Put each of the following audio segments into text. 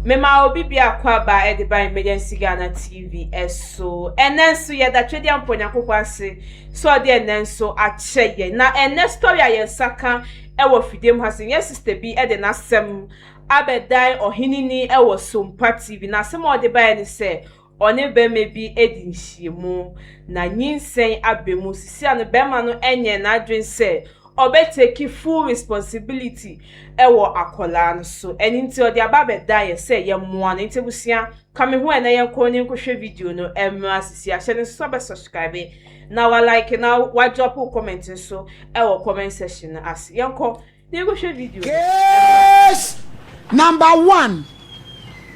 Mema obi biako aba de ba Emergency Ghana TV so. Ɛnɛ nso yɛda Twedeɛ Mpo Nyankopɔn ase sɛ ɔde ɛnɛ nso akyɛ yɛn. Na ɛnɛ story a yɛn nsa ka wɔ fidie mu ha sɛ yɛn sister bi de n'asɛm abɛdan ɔheneni wɔ Sompa TV. Na asɛm a ɔde baeɛ ne sɛ ɔne bɛrima bi adi nhyiamu na nyinsɛn aba mu. Sisi a no bɛrima no nyɛ n'adwene sɛ ɔbɛtake full responsibility ɛwɔ akwadaa no so. Ɛno nti ɔde aba abɛda yɛ sɛ yɛmmoa no. Nti abusua, ka me ho ɛnɛ yɛnkɔ ne nkɔhwɛ video no ɛmmra sisi ahyɛ no nso abɛ subscribe na wa like na wa drop comment nso ɛwɔ comment section no ase. Yɛnkɔ ne nkɔhwɛ video no. Case number 1,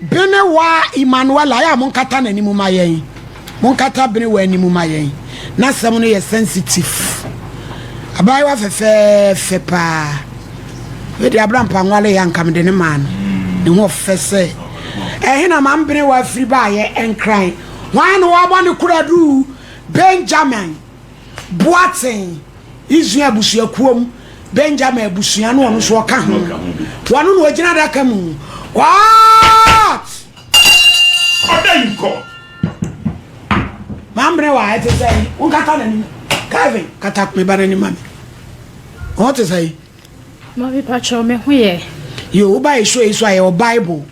Benewa Emmanuela. Yɛ a monkata n'anim ma yɛn, monkata Benewa anim ma yɛn. N'asɛm no yɛ sensitive. Abaayewa fɛfɛɛfɛ paa wede abrampa nwale yɛ anka mede ne maa no. Ne ho ɔfɛ sɛ ɛhe na ma Benewa afiri baayɛ Nkran. Hwan na wɔabɔ ne koradu? Benjamin Boaten, Israel abusuakuom, Benjamin abusua no, ɔno nso ɔka ho. Wɔno na ɔgyina adaka mu. What? Order in court. Maame wa, ɛte sɛ wonkata n'anim. Calvin, kata me ba n'anim ma me. Ɔho te sɛ? Mami, patrɔ, me ho yɛ. Yo, woba yɛ show yi so a, yɛwɔ Bible,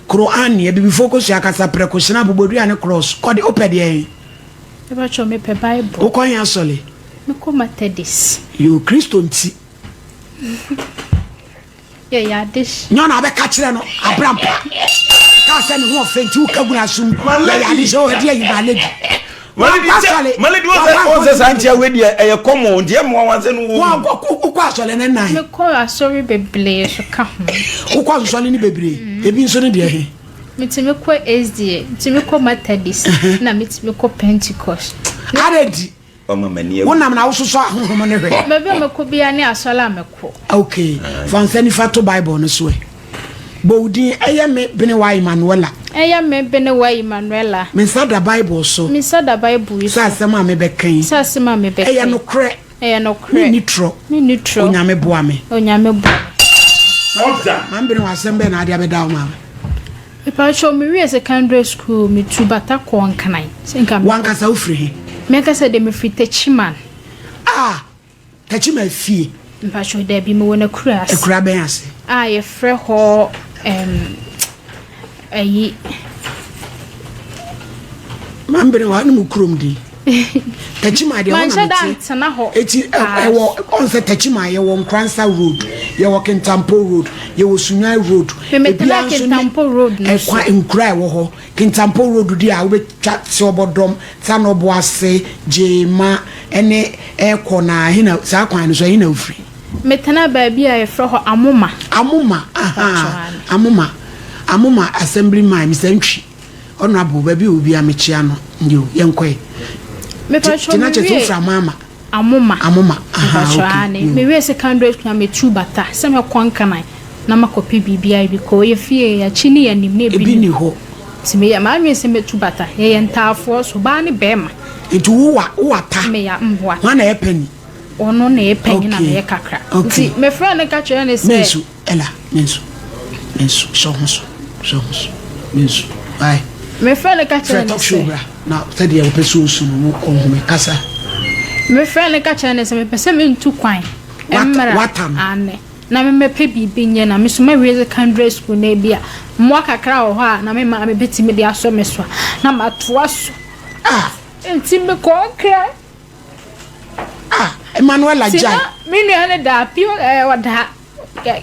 Quran, abibifoɔ kɔsua kasa prɛko, hyena abobɔdua ne cross. Kɔde wopɛ deɛ? Patrɔ, mepɛ Bible. Wokɔ he asɔle? Mekɔ Methodist. Yo, Kristo nti. Yɛyɛ adehye. Nyɛ ɔna abɛka kyerɛ no abrampa kaa sɛ ne ho ɔfɛ nti woka gu no asom. Yɛyɛ ade sɛ ɔde ayi ma lady. Malady, wɔn sɛ saa nkyɛn wei deɛ ɛyɛ kɔmɔ nti ɛmoa wɔn sɛ no wɔ. Wokɔ asɔle ne nan? Mekɔ asɔre bebree so ka ho. Wokɔ asɔle ne bebree, ebi nso ne deɛ he? Metumi kɔ SDA, metumi kɔ Methodist, na metumi kɔ Pentecost. Adɛ nti? Ɔma m'ani awu. Wonam na wososɔ ahohom ne hwɛ. Baabi a mekɔ biara ne asɔre a mekɔ. Ok, fa nsa nifa to Bible no so. Ɛ bɔ wo din. Ɛyɛ me Benewa Emmanuela. Ɛyɛ me Benewa Emmanuela. Me nsa da Bible so. Me nsa da Bible yi so. Sɛ asɛm a mebɛka yi. Sɛ asɛm a mebɛka yi. Ɛyɛ nokorɛ. Ɛyɛ nokorɛ. Menni torɔ. Menni torɔ. Onyame boa me. Onyame boa me. Order. Maame Benewa, asɛm bɛn na ade abɛda wo maame? Mepakyɛw, mewie secondary school, metu bata kɔɔ Nkran. Sɛ nka Wankasa wofiri he? Menkasa de, mefiri Techiman. Ah, Techiman fie? Mpakyɛw, daabi, mewɔ n'akura ase. Akura bɛn ase? A yɛfrɛ hɔ ɛyi. Maame Benewa, ne mu kurom din? Techiman deɛ, hɔ na Manhyɛ da mete. ntena hɔ. Eti ɛwɔ ɔn sɛ Techiman, yɛwɔ Nkransa Road, yɛwɔ Kintampo Road, yɛwɔ Sunyan Road. Memetena Ebiara nso ne Kintampo Road no so. Ɛkwan nkura a ɛwɔ hɔ. Kintampo Road di a wobɛtwa sɛ ɔbɔdɔm Sanɔbo ase Gyeema ɛne ɛkɔ na ɛhe saa kwan no so, ɛhe na wofiri? Metena baabi a yɛfrɛ hɔ Amoma. Amoma, aha, Amoma, Amoma Assembly Man Mr Ntwi, Honorable, baabi a obi a mekyia no. Ndio, yɛnkɔɛ. Mepakyɛw, tina kyɛ sɛ mewie wofiri Amama? Amoma. Amoma, aha. Mepakyɛw, ane. Mewie secondary school na metu bata sɛ mɛkɔ Nkran na makɔpɛ biribi ayɛ bi kɔ yɛ fie, yɛakyi ne yɛnim na ebi ebi ni hɔ. Nti meyɛ m'adwene sɛ mɛtu bata. Yɛyɛ ntaafoɔ so, baa ne bɛrima. Nti wowa wowata? Meyɛ mboa. Hwan na ɛyɛ pani? Ɔno na ɛyɛ panyin na meyɛ kakra. Nti mefrɛ no ka kyerɛ ne sɛ Mensu, ɛla mensu, mensu, hyɛ wo ho so, hyɛ wo ho so, mensu ae. Mefrɛ no ka frɛ kyerɛ ne talk show sɛ bra na sɛdeɛ wopɛ sɛ osu no ɔhome kasa. Mefrɛ no ka kyerɛ ne sɛ mepɛ sɛ mentu kwan mmra. Wata no. Ane na memɛpɛ biribi nyɛ na me so mawie secondary school na ebi a mmoa kakra wɔ hɔ a na me maame bɛtumi de asɔ me so a na matoa so. Ah. Nti mekɔɔ Nkran. Ah, Emmanuela. Nti gyae. Na me nua no da pio ɛɛ ɔda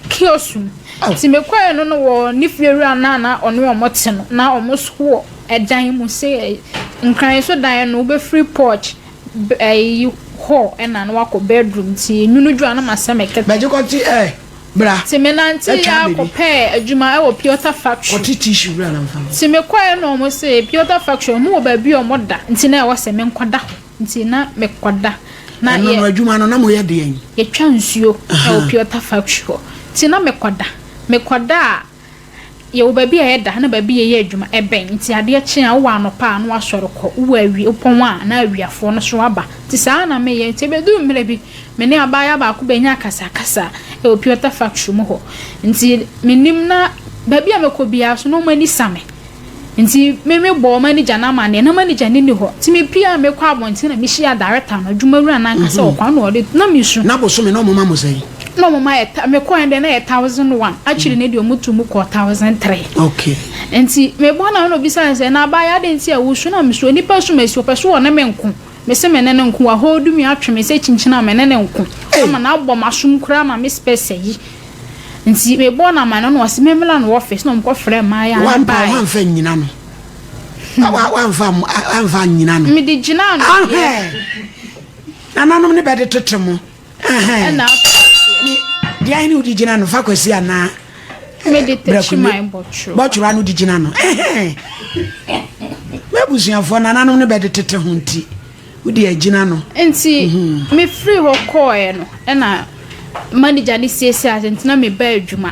kiosk mu. Oh. Nti mekɔɛ no wɔ ne fie wura no a na ɔne ɔmo te no, na ɔmo so wɔ ɛdan mu sɛ Nkran so dan no, wobɛfiri porch ɛyi hall ɛna na wakɔ bedroom, nti enwunu dwo a na masɛ me kɛtɛ. Bɛgye kɔte ɛ bra. Nti menante Ɛtwa yɛ baabi. akɔpɛɛ adwuma ɛwɔ Piota factory. Kɔte tissue bra na mfa. Nti mekɔɛ no, ɔmo sɛ Piota factory ɔmo wɔ baabi a ɔmo da, nti na ɛwɔ sɛ menkɔda hɔ, nti na mekɔda na ɛno no yɛ adwuma no na moyɛ deɛn? Yɛtwa nsuo ɛwɔ Piota factory hɔ, nti na mekɔda a yɛwɔ baabi a yɛda na baabi a yɛyɛ adwuma ɛbɛn, nti adeɛ kye a wowɔ anɔpa a na wasɔre kɔ, wowɔ awie wopɔn a na awiafoɔ no so aba, nti saa na meyɛ. Nti ebɛduru mmerɛ bi, me ne abaayewa baako bɛnya akasakasa ɛwɔ Piota factory mu hɔ, nti menim na Baabi a mɛkɔ biara so na wɔn ani sa me. Nti me me bɔɔ manager no amaneɛ na manager no nni hɔ. Nti me pue a mekɔ abɔnten na me hyia director no, adwuma wura no ankasa wɔ kwan na ɔde, na me su. Na bosome na wɔma mo sɛn? Na wɔma yɛ, me kɔɛ deɛ na yɛ 1001, akyiri no deɛ wɔn tu mu kɔɔ 1003. Okay. Nti me bɔ na na obisa me sɛ, na abaayewa adɛn nti a wosu? Na me su, onipa su ma si, ɔpɛ so ɔne me nko. Me se me ne no nko, wa hold me atwe me sɛ kyinkyin a me ne no nko. Ama no abɔ m'asom koraa ma me spɛs ayi. Nti me bɔɔ no amane na ɔse me mmra no office na ɔmo kɔ frɛɛ mmaayaa no Wampa baeɛ. wamfa nnyina no. Wa wamfa wamfa annyina no. Mede gyinaa no deɛ. Ahwɛ! Nananom ne bɛde tete mo. Ɛhɛn. Ɛna afei deɛ. Ne deɛ ahe ne wode gyina no? Fa Kwasi anaa Mede Brakunde? Techiman bɔtwerɛ. Bɔtwerɛ ano de gyina no. Ɛhɛn. M'abusuafoɔ nananom ne bɛde tete ho nti. Wode agyina no. Nti me firi hɔ kɔɔɛ no ɛna manager no siesie ase nti na me ba adwuma.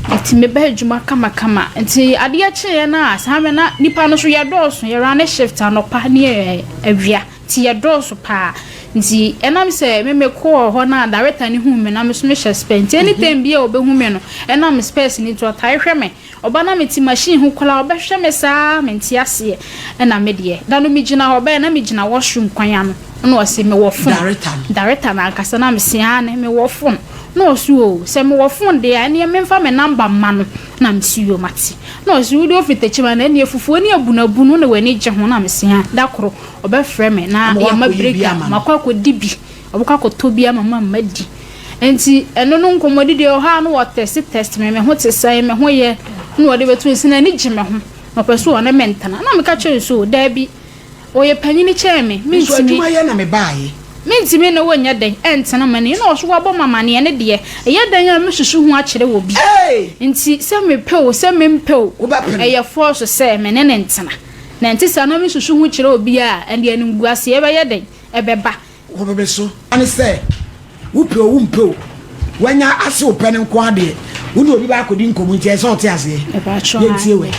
Nti me ba adwuma kamakama nti adeɛ kyeeɛ no a saa mmerɛ na nipa no so yɛ dɔɔso yɛ run shift anɔpa ne awia nti yɛ dɔɔso paa nti ɛnam sɛ me me kɔɔ hɔ no a director no huu me na me so me hyɛ spɛs nti anytime bi a ɔbɛhu me no ɛnam spɛs no nti ɔtae hwɛ me. Ɔba na mete machine ho koraa ɔbɛhwɛ me saa mente aseɛ ɛna me deɛ da no me gyina hɔ ɔbɛyɛ na me gyina washroom kwan ano ɛna ɔse me wɔ phone director no ankasa na mese aane me wɔ phone na ɔse oo sɛ me wɔ phone deɛ a ɛneɛ menfa me number mma no na mese yoo mate na ɔse wodeɛ ofiri Techiman na ɛneɛ fufuo ne abunabunu na w'ani gye ho na mese aa da koro ɔbɛfrɛ me na yɛma break a makɔ akɔdi bi Ɔbɛkɔ akɔtɔ bi ama me a madi. Enti ɛno no nkɔmmɔdi deɛ ɛwɔ hɔ a na wɔtɛste tɛste me, me ho te sɛn, me ho yɛ, na wɔde bɛto nsi n'ani gye me ho, na ɔpɛ sɛ ɔne me ntena. Na meka kyerɛ no sɛ o, daabi, ɔyɛ panyini kyɛn me, Nso mentumi. adwuma yɛ na mebaeɛ. Mentumi ne wo nyɛ dɛn ɛntena ma ni. Na ɔso wabɔ me amaneɛ ne deɛ, ɛyɛ dɛn a mɛsusu ho akyerɛ obi. Ei! Nti sɛ mepɛ o, sɛ mempɛ o, Wobɛpene. ɛyɛ fɔɔso sɛ me ne no ntena. Na ɛnte saa na mesusu ho kyerɛ obi a, ɛnde animguaseɛ bɛyɛ dɛn? Ɛbɛba. Wɔ me so ne sɛ, wopɛ o wompɛ o, wanya ase wo pɛ no nko ara deɛ, wo ne obi bɛakɔdi nkɔmmɔ nti ɛsɛ sɛ ɔte aseɛ. Yɛntie wei.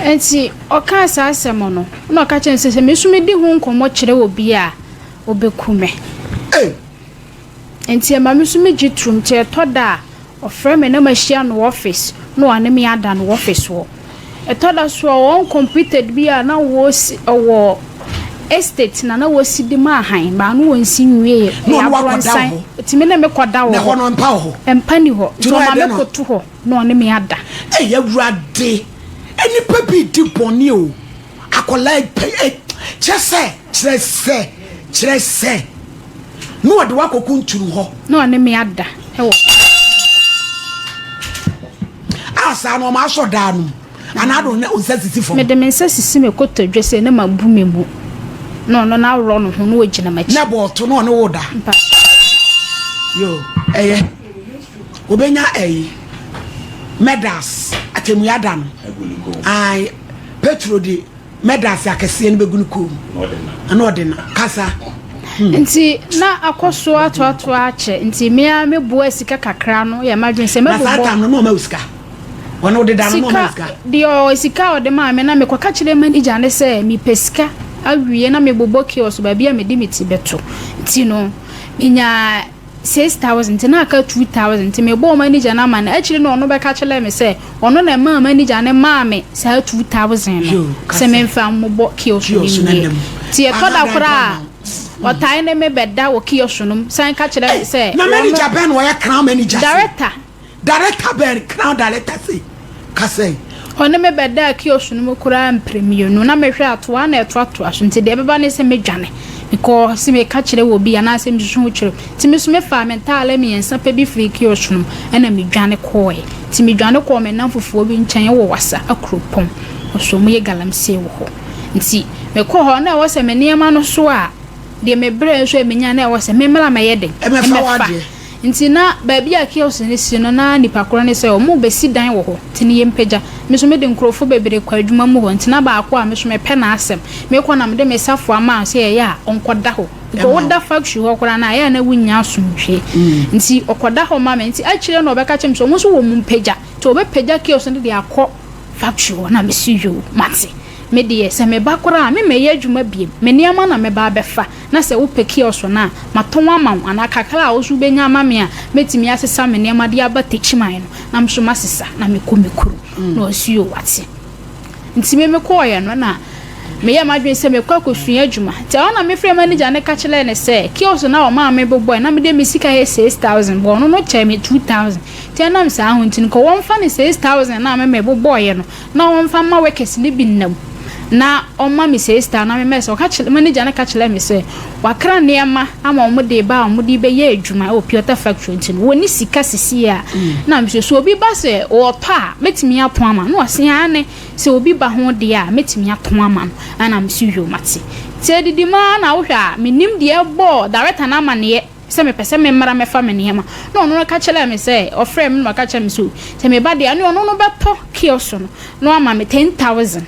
Enti ɔkaa saa asɛm no, ɛnna ɔka kyerɛɛ me sɛ, sɛ me nso medi ho nkɔmmɔ kyerɛ obi a, ɔbɛku me. Ei! Enti ɛma me nso megye tom. Nti ɛtɔ da a, ɔfrɛ me na mahyia no wɔ office na ɔne me ada no wɔ office hɔ. Ɛtɔ da so a ɔwɔ computer bi a na wɔsi ɔwɔ estate na na wɔsi de ma ahan baa no wɔnsi nwieɛ. Na Ɛyɛ ɔne wo akɔda wɔ abrɔnsan. hɔ? Ɔtumi ne me kɔda wɔ Na ɛhɔ hɔ. no mpa wɔ hɔ? Mpa ni hɔ. Nti Nti na ɔyɛ ɔma dɛn me na. kɔto hɔ na ɔne me ada. Ei Awurade, nnipa bi redi bɔne o. Akwadaa yi pɛ ɛ kyerɛ sɛ kyerɛ sɛ kyerɛ sɛ na ɔde wo akɔku nturu hɔ. Na ɔne me ada wɔ. A saa no ɔma asɔ daa no mu anaa de wo nsa sisi fam. Mede me nsa sisi me kotodwe sɛ na mabu me mu na ɔno na aworɔ ne ho na ɔgyina m'akyi. Na bɔɔto na ɔne wo da. Mpa. Yo ɛyɛ obenya ɛyi medals atemua da no. Ae. Petro de medals akɛseɛ no bɛgu ne kɔn mu na ɔde no kasa. Hmm. Nti na akɔ so atoatoa akyɛ nti me ara meboa sika kakra no yɛ m'adwene sɛ mɛbobɔ. Na saa tam no na ɔma wo sika? Wɔne wo deda no na ɔma wo sika? Deɛ ɔ sika a ɔde maa me na mekɔka kyerɛ manager no sɛ mepɛ sika awie na mebobɔ kiosk baabi a mede me ti bɛto nti no menyaa 6000 nti na aka 2000 nti mebɔɔ manager no amanneɛ akyire no ɔno bɛka kyerɛɛ me sɛ ɔno na ɛmaa manager no maa me saa 2000 no sɛ memfa mmobɔ kiosk no nwie nti ɛtɔ da koraa a ɔtae ne me bɛda wɔ kiosk no mu san ka kyerɛ me sɛ na manager bɛn na ɔyɛ crown manager director Director bɛn crown director sei ka sɛn. Ɔne me bɛdaa kiosk no mu koraa mprɛ mmienu na mehwɛ a toa na ɛtoatoa so nti deɛ ɛbɛba ne sɛ mɛdwane because meka kyerɛ wɔ bi anaasɛ mesusu ho kyerɛ nti me nso mefaa me ntaale mmiɛnsa pɛ bi firii kiosk no mu ɛna medwane kɔɔɛ nti medwane kɔɔ me nnamfofoɔ bi nkyɛn wɔ Wassa Akuropɔn ɔso wɔyɛ galamsey wɔ hɔ nti mekɔɔ hɔ na ɛwɔ sɛ me nneɛma no so a deɛ mebrɛɛ nso a menya na ɛwɔ sɛ memmra mɛyɛ den ɛmɛfa. Nti na baabi a kiosk no si no na nipa korɔ ne sɛ ɔmo bɛsi dan wɔ hɔ nti no yɛmpagya. Me nso mede nkorɔfoɔ bebree kɔ adwuma mu hɔ nti na baako a me nso mepɛ n'asɛm. Mekɔ na mede me safoa ma no sɛ ɛyɛ a ɔnkɔda hɔ because woda factory hɔ koraa no a ɛyɛ a na wonnya asomdwoeɛ nti ɔkɔda hɔ ma me. Nti akyire no na ɔbɛka kyerɛ me sɛ ɔmo nso wɔ ɔmo mpagya nti ɔbɛpagya kiosk no de akɔ. factory hɔ. Na mese yoo, mate. Me deɛ sɛ meba koraa a, memmɛyɛ adwuma biom. Me nneɛma na mɛba abɛfa, na sɛ wopɛ kiosk no a, matɔn ama wo, anaa kakra a wo nso wobɛnya ama me a, mɛtumi asesa me nneɛma de aba Techiman no, na me nso masesa na mekɔ me kurom. Na ɔse yoo, wate. Nti me mekɔeɛ no, na meyɛɛ m'adwene sɛ mekɔ akɔsua adwuma. Nti ɛhɔ na mefrɛɛ manager no ka kyerɛɛ no sɛ, kiosk no a ɔmaa me bobɔe, na mede me sika yɛ 6000, but ɔno no kyɛɛ me 2000. Nti ɛnam saa ho nti no, nka wɔmfa ne 6000 no a me mebobɔeɛ no, na ɔmfa mma workers no bi nna mu na ɔmma me sei star na memmɛyɛ sɛ ɔka kyerɛ manager no ka kyerɛɛ me sɛ wakra nneɛma ama wɔn de reba a wɔde rebɛyɛ adwuma wɔ Piota factory nti no wɔnni sika sesie a na mesɛ sɛ obi ba sɛ ɔretɔ a mɛtumi atɔn ama no na ɔse aane sɛ obi ba ho deɛ a mɛtumi atɔn ama no ɛna mese yoo mate nti adidi mu ara na wohwɛ a mennim deɛ ɛbɔɔ director no amaneɛ sɛ mepɛ sɛ memmra mmɛfa me nneɛma. Na ɔno no ka kyerɛɛ me sɛ, ɔfrɛɛ me na ɔka kyerɛɛ me sɛ, sɛ meba deɛ, ɛne ɔno no bɛtɔ kiosk no na wama me 10,000.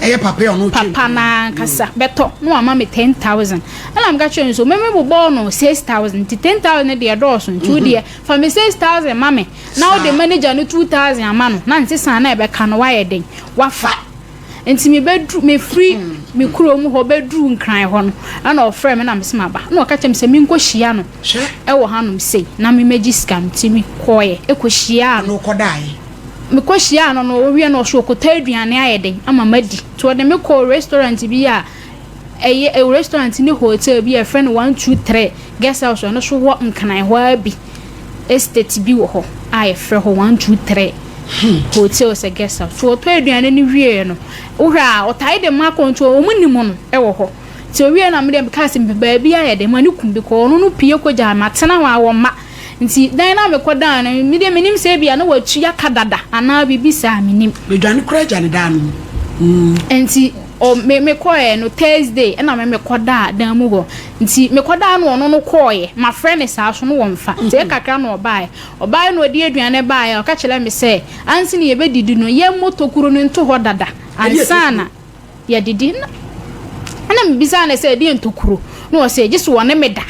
Ɛyɛ papa yi ɔno kyɛ. Papa no ankasa bɛtɔ na wama me 10,000. Ɛna meka kyerɛɛ no sɛ, me mebobɔɔ no 6,000 nti 10,000 no deɛ ɛdɔɔso nti wo deɛ fa me 6,000 ma me na wode manager no 2,000 ama no na nsesa no a ɛbɛka no woayɛ dɛn wafa. Nti mebɛduru, mefiri me kurom hɔ bɛduru Nkran hɔ no, ɛna ɔfrɛɛ me na mese maba. Ɛna ɔka kyerɛɛ me sɛ menkɔhyia no wɔ hanom sei na memmɛgye sika no. Nti mekɔeɛ kɔhyiaa no. Mekɔhyiaa no no, ɔwie no ɔse ɔkɔtɔ aduane ayɛ dɛn ama madi. Nti ɔde me kɔɔ restaurant bi a ɛyɛ restaurant ne hotel bi a yɛfrɛ no 123 guest house, ɛno nso wɔ Nkran hɔ ara bi. Estate bi wɔ hɔ a yɛfrɛ hɔ 123 hotel sɛ guest house. So ɔtɔ aduane no wieɛ no, wohwɛ a ɔtae de ma akɔ nti wɔn nim no wɔ hɔ. Nti owie na medeɛ mekaa sɛ mepɛ baabi ayɛ dɛ ma ne kum because ɔno no pie kɔgyaa me matena hɔ a wɔmma. Nti dan no a mekɔdaa no medeɛ menim sɛ ebia na watua ka dada anaa biribi saa menim. Medwane koraa gya ne dan no mu. Nti ɔ me mekɔɛ no Thursday ɛna me mekɔdaa dan mu hɔ. Nti mekɔdaa no ɔno no kɔɔeɛ. Mafrɛ no saa so no wɔmfa. Nti ɛyɛ kakra na ɔbaeɛ. Ɔbaeɛ na ɔde aduane baeɛ a, ɔka kyerɛɛ me sɛ, ansa na yɛbɛdidi no, yɛmmɔ tokuro no nto hɔ dada ansa na yɛadidi. Ɛnna mebisaa no sɛ, ɛdeɛn tokuro? Na ɔse, gye sɛ ɔne me da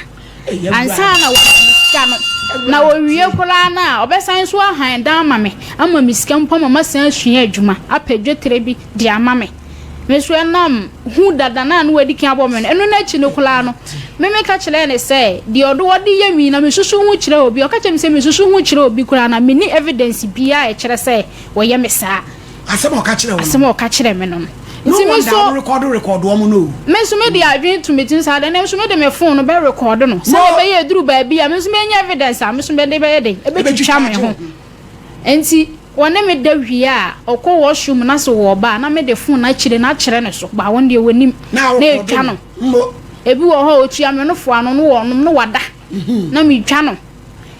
ansa na wama me sika no. Na ɔwie koraa no a, ɔbɛsan nso ahan dan ama me, ama me sika mpo ama masan asua adwuma, apɛ dwetire bi de ama me. Me nso ɛnam hu dada no a na wadi kan abɔ me no, ɛno no akyi no koraa no, me meka kyerɛɛ no sɛ, deɛ ɔde ɔde yɛ me yi, na mesusu ho kyerɛ obi. Ɔka kyerɛɛ me sɛ mesusu ho kyerɛ obi koraa na menni evidence biara a ɛkyerɛ sɛ wɔyɛ me saa. Asɛm a ɔka kyerɛɛ wo no. Asɛm a ɔka kyerɛɛ me no no. No Nti me wonder nso. wo rekɔdo rekɔdo wɔn no o. Me nso mede adwene to me tirim saa da no, nso mede me phone no bɛ rekɔdo no. Sɛdeɛ ɛbɛyɛ ɛduru baabi a, me nso mɛnya evidence a me nso mede bɛyɛ dɛn? Ɛbɛtwitwa me ho. Enti wɔne me da wie a, ɔkɔ washroom na sɛ ɔɔba a, na mede phone no akyire no akyerɛ no so, but ɔno deɛ ɔnim, na ɛtwa no. Ebi wɔ hɔ a, ɔtua me nofo ano na ɔnom na wada, na metwa no.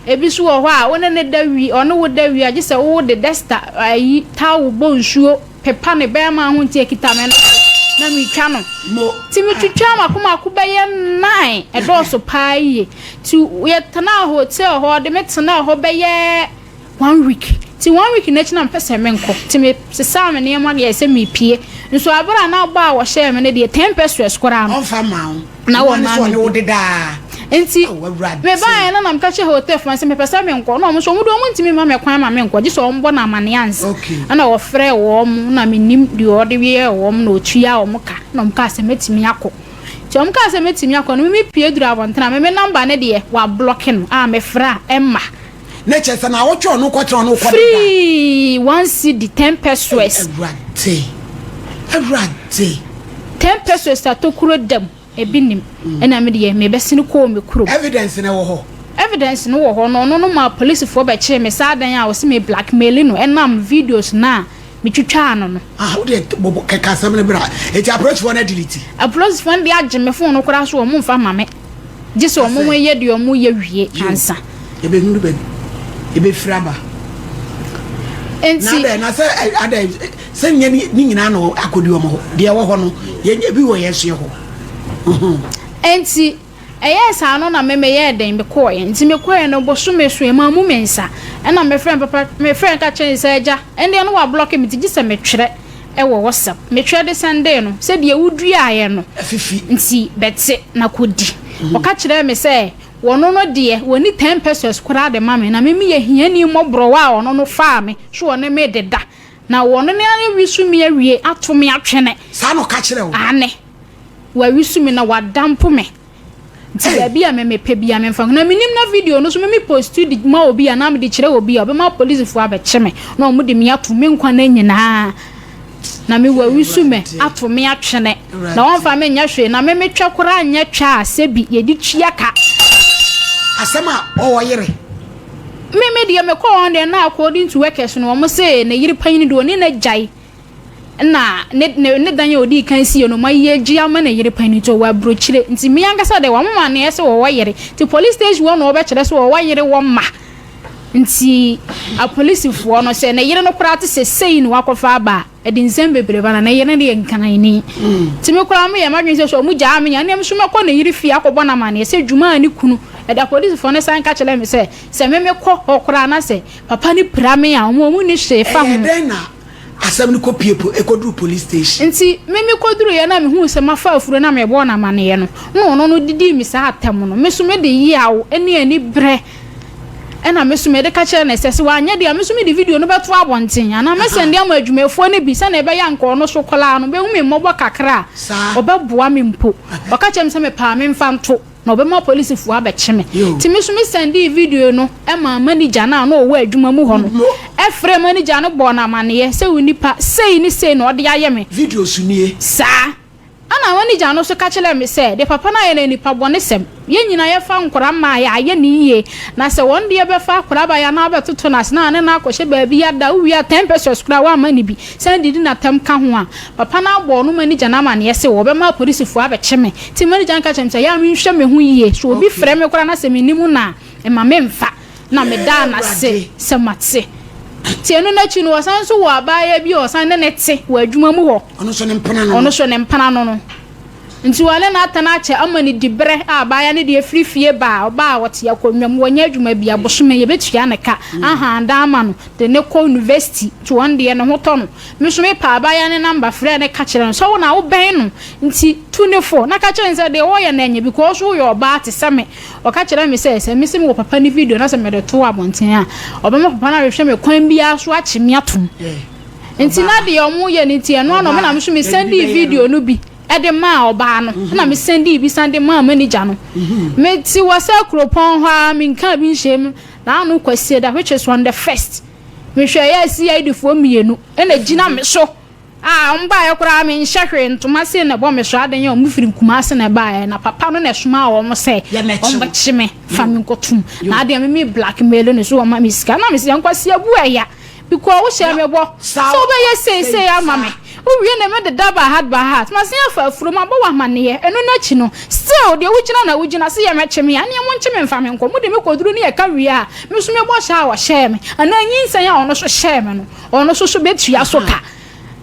Ebi nso wɔ hɔ a, wo ne no da wie, ɔne wo da wie a, gye sɛ wode duster, ayi, towel bɔ nsuo pepa ne bɛrima ho nti ɛkita me nofo, na metwa no. Nti metwitwaa mako mako bɛyɛ nine, ɛdɔɔso paa yie. Nti yɛtenaa hotel hɔ, ɔde me tenaa hɔ bɛyɛ one week. Nti one week no akyi na mepɛ sɛ menkɔ. Nti mesesaa me nneɛma yɛɛ sɛ merepue. Nso aberɛ a na bɔ a wɔhyɛɛ me no deɛ, ten pesewas koraa no, Ɔmfa mmaa wo. na Ɛno ara ne wɔmmaa sɛ me ɔne wo bi. dedaa. Nti Ao, Awurade. mebaeɛ no na meka kyerɛɛ hotel foɔ no sɛ mepɛ sɛ menkɔ. Na wɔn nso wɔn deɛ wɔntumi mma me kwan ma menkɔ, gye sɛ wɔbɔ no amaneɛ ansa. Okay. Ɛna wɔfrɛɛ wɔn na mennim deɛ ɔde yɛɛ wɔn na ɔtuaa wɔn ka. Na wɔkaa sɛ mɛtumi akɔ. Nti wɔn kaa sɛ mɛtumi akɔ no, me me pue duru abɔntene a, me me number no deɛ wɔablɔke no a mefrɛ a ɛmma. Na kyerɛ sɛ naawɔtwe a ɔno kɔtena ɔno kɔ deda. Free one cedi ten pesewas. Ei Awurade, Awurade. Ten pesewas atokuro da mu, ebi nim. Ɛna me deɛ mebɛsene kɔɔ me kurom. Evidence no wɔ hɔ. Evidence no wɔ hɔ no ɔno no maa polisifoɔ bɛkyee me saa dan a ɔse me blackmaili no ɛnam videos no a metwitwaa no no. Ah, wo deɛ bɔbɔ kɛkɛ asɛm no bra. Eti apolisifoɔ no adelete. Apolisifoɔ no deɛ agye me phone no koraa so wɔn mfa ma me. Gye sɛ wɔn yɛ deɛ wɔn yɛ wie ansa. Yɛbɛhunu baabi yɛbɛfiri aba. Enti. Na adɛ na sɛ adɛ sɛ nyɛ ne nyinaa na akɔdi wɔn hɔ. Deɛ ɛwɔ hɔ no yɛn ebi wɔ yɛn so yɛ hɔ. Enti. Ɛyɛɛ saa no na me meyɛɛ dɛn? Mekɔeɛ. Nti mekɔeɛ no, bosome so, mammu me nsa. Ɛna mefrɛɛ me papa, mefrɛɛ no ka kyerɛɛ no sɛ, Agya, ɛndeɛ no wablɔke me nti gye sɛ metwerɛ wɔ WhatsApp. Metwerɛ de sɛndee no sɛ deɛ woduaeɛ no nti bɛte na kɔdi. Ɔka kyerɛɛ me sɛ wɔno no deɛ wɔnni ten pesewas koraa de ma me, na me meyɛ hiani mmɔborɔwa a ɔno no faa me so ɔne me deda. Na wɔno ne awi so me awie ato me atwene. Saa na ɔka kyerɛ wo? Aane. Wawi so me na wadampo me. Nti baabi a me mepɛ biara memfa nkɔ. Na menim na video no nso me me post de ma obi anaa mede kyerɛ obi a, ɔbɛma apolisifoɔ abɛkye me na wɔde me ato me nkwa nna nyinaa. Na me wawi so me ato me atwene. Na wɔmfa me nyɛ hwee. Na me metwɛ koraa nyɛ twɛ a sɛbi yɛde tua ka. Asɛm a ɔwɔ yere. Me me deɛ mekɔɔ hɔ deɛ na according to workers no wɔn se ne yere panyin deɛ ɔne no agyae na ne ne ne dan a odii kan siiɛ no wɔn ayi agye ama ne yere panyin nti ɔwɔ aburokyire nti me ankasa deɛ wɔn ma neɛ sɛ wɔwɔ yere nti police station hɔ na wɔbɛkyerɛ sɛ wɔwɔ yere wɔ mma nti apolisifoɔ no sɛ ne yere no koraa te sɛ sei na wakɔfa aba a Ɛde nsɛm bebree ba na ne yere no yɛ Nkranni. Nti me koraa meyɛɛ m'adwene sɛ sɛ wɔn gyaa me a, ɛnneɛ me nso mɛkɔ ne yere fie akɔbɔ no amaneɛ sɛ dwuma a ne kunu de. Apolisifoɔ no san ka kyerɛɛ me sɛ, sɛ me mekɔ hɔ koraa na sɛ papa no pira me a, wɔn wɔn nni hwee fa ho. Ɛyɛɛ dɛn na asɛm no kɔpue po ɛkɔduruu police station? Nti me mekɔduruiɛ na mehuu sɛ mafa afuro na mebɔɔ no amaneɛ no, na ɔno no didii me saa atɛm no. Me nso mede yaw ne aniberɛ Ɛnna me nso mede ka kyerɛɛ no sɛ, sɛ wanyɛ deɛ a, me nso mede video no bɛto abɔnten, anaa mɛsɛnde ama adwumayɛfoɔ no bi sɛdeɛ ɛbɛyɛ a anka ɔno nso koraa no bɛhu me mmɔbɔ kakra a, ɔbɛboa me mpo. Ɔka kyerɛɛ me sɛ mepɛ a memfa nto, na ɔbɛma apolisifoɔ abɛkye me. Nti me nso mesɛndee video no maa manigya no a na ɔwɔ adwuma mu hɔ no. Ɛfrɛɛ manigya no bɔɔ no amanneɛ sɛ onipa sei ne sei na ɔde ayɛ me. Videos nie. Saa. Ɛnna manigya no nso ka kyerɛɛ me sɛ, Deɛ papa no ayɛ no yɛ nnipa bɔnesɛm. Yɛn nyinaa yɛfa nkwadaa mmaa a, yɛayɛ no yie. Na sɛ wɔn deɛ bɛfa akwadaa baeɛ anaa wobɛtoto no ase na ne no akɔhyɛ baabi ada, wowie a ten pesewas koraa woamma no bi, san didi no atɛm ka ho a, papa no abɔ ɔno manigya no amanneɛ sɛ wɔbɛma apolisifoɔ abɛkye me. Enti manigya no ka kyerɛɛ me sɛ, ɛyɛ a menhwɛ me ho yie. Sɛ obi frɛ me koraa na sɛ mennim no a, mma memmfa. Na medaa no ase sɛ mate. Nti ɛno no akyi no, ɔsan nso wɔ abaayewa bi a ɔsan ne no te wɔ adwuma mu hɔ. Ɔno nso ne mpena no no. Ɔno nso ne mpena no no. Nti ɔne no atena akyɛ ama no diberɛ a abaayewa no deɛ firi fie ba a, ɔba a ɔte akonnwa mu, ɔnyɛ adwuma biara, bosome yɛbɛtua ne ka, ahan dan ama no, de no kɔ university, nti ɔno deɛ ne ho tɔ no. Me nso mepaa abaayewa no number frɛɛ no ka kyerɛɛ no sɛ wo na wobɛn no nti tu no fo na ka kyerɛ no sɛ deɛ ɔreyɛ no ɛnyɛ because woyɛ ɔbaa te sɛ me. Ɔka kyerɛɛ me sɛ, sɛ mise mewɔ papa no video na sɛ mede to abɔnten a, ɔbɛma papa no ahwehwɛ me kwan biara so akye me atom. Nti na deɛ wɔyɛ no nti, ɛno ano me na me nso me sɛndii video no bi de maa ɔbaa no, ɛna me sɛndii bi san de maa manager no. Mete wɔ sɛ kuropɔn hɔ ara, menkaa bi nhyɛɛ mu, na ano Kwasiada which is on the first, mehwɛeɛ a CID foɔ mmienu na ɛgyina me so. Ah wɔn baeɛ koraa menhyɛ hwee ntoma sei na ɛbɔ me so adan a wɔn firi Kumasi na ɛbaeɛ na papa no na ɛsomaa wɔn sɛ wɔn bɛkye me fa me nkɔtum na adeɛ me me blackmail no so wɔn ma me sika na me sɛ nkwasi abu ɛya because wo hyɛ me bɔ sɛ wobɛyɛ sei sei ama me wowie na me deda by heart by heart ma se afa afuro ma bɔ wɔ amaneɛ ɛno n'akyi no still deɛ wogyina na wogyina se yɛ mɛkye me aneɛ mo nkye me mfa me nkɔ mo de me kɔduru ne yɛka wie a me so me bɔ hyɛ a wɔhyɛɛ me anaa nyinsɛn a ɔno so hyɛɛ me no Ɔno nso so bɛtua so ka.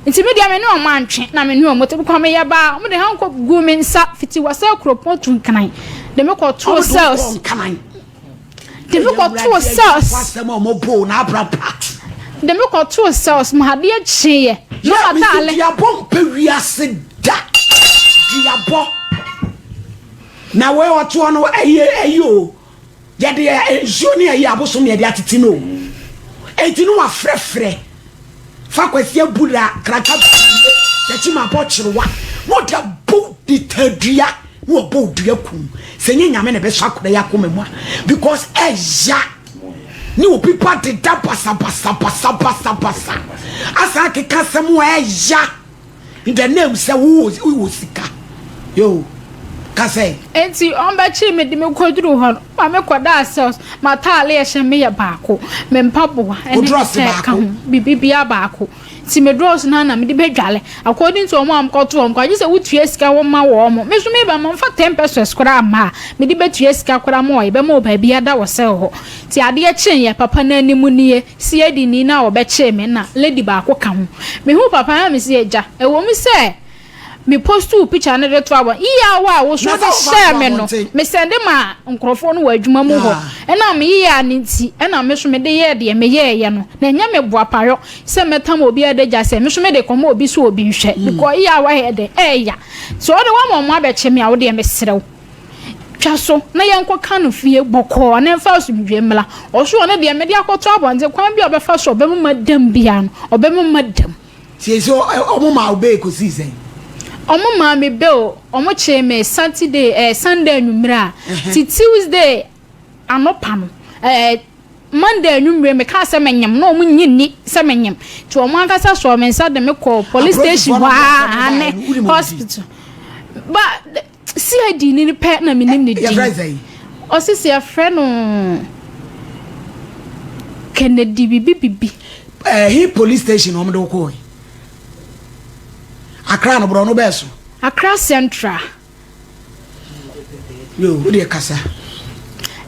Nti me deɛ me ne wɔn antwe na me ne wɔn te because meyɛ baa wɔn de handcuff guu me nsa fiti wɔ sɛ kuropɔn tu nkran de me kɔ too cells de me kɔ too cells de me kɔ too cells ma adeɛ kyeeɛ na mataale. Duabɔ mpɛ wiase da duabɔ na wei ɔtoɔ no ɛyɛ ɛyɛ o. Yɛde nsuo ne ayi abosom na yɛde atete no o. Enti no wafrɛfrɛ fa Kwasi Abura kraka pie takyi ma bɔ kyerewa na ɔde abɔ ne tadua na ɔbɔ odua kum sɛ nyɛ nyame na ɛbɛsɔ akora yi akoma mu a because ɛya ne obi ba deda basabasabasabasabasa asan akeka asɛm a ɛya. In the name sɛ wo wɔ sika yoo ka sɛ. Enti wɔbɛkyee me de me kɔduruu hɔ no, ma mekɔdaa cells. M'ataade a ɛhyɛ me yɛ baako, me mpaboa ne me kyɛ ka ho, biribiara baako. Nti me drawers no ara na mede bɛdwale. According to wɔn a wɔkɔto wɔn koraa, gye sɛ wotua sika woma wɔn. Me nso meba mamfa ten pesewas koraa amma a mede bɛtua sika koraa ma wɔn, yɛbɛma wo baabi ada wɔ cell hɔ. Nti adeɛ kyeeɛ, papa no anim nie. Siadini no a ɔbɛkyee me na lady baako ka ho. Mehuu papa no na mese agya, ɛwɔ mu sɛ me postuu picture no de to abɔnten, year a wo so wode hyɛɛ me no, me sɛnde maa nkorɔfoɔ no wɔ adwuma mu hɔ. Ɛnam me year no nti ɛna me so mede yɛɛ deɛ meyɛɛyɛ no. Na ɛnyɛ me boapayɔ sɛ mɛtam obi adagya sɛ me so mede kɔma obi sɛ obi nhwɛ because year a wayɛ dɛn ɛɛya. Sɛ wode woama wɔn abɛkye me a, wo deɛ mesrɛ wo. Twa so na yɛnkɔka no fie bɔkɔɔ na ɛmfa asomdwoeɛ mmra. Ɔso ɔno deɛ mede akɔto abɔnten, kwan bi a ɔbɛfa so a ɔbɛma madam biara no, ɔbɛma madam. Seesei ɔmo maa wo bail kosii sɛn? Ɔmo maa me bail, ɔmo kyee me Saturday ɛɛ Sunday anwumerɛ a, ti Tuesday anɔpa no ɛɛ Monday anwummere mekaa sɛ menyem na wɔn nnye nni sɛ menyem nti wɔn ankasa sɔɔ me nsa de me kɔɔ police station hɔ ara ane hospital ba CID ni no pɛ na menim ne din ɔse sɛ yɛfrɛ no Kennedy bibi bibi. Ɛhe eh, police station wɔn de wo kɔɔ yi? Accra no borɔ no bɛɛ so. Accra Central. Yo, wo deɛ kasa.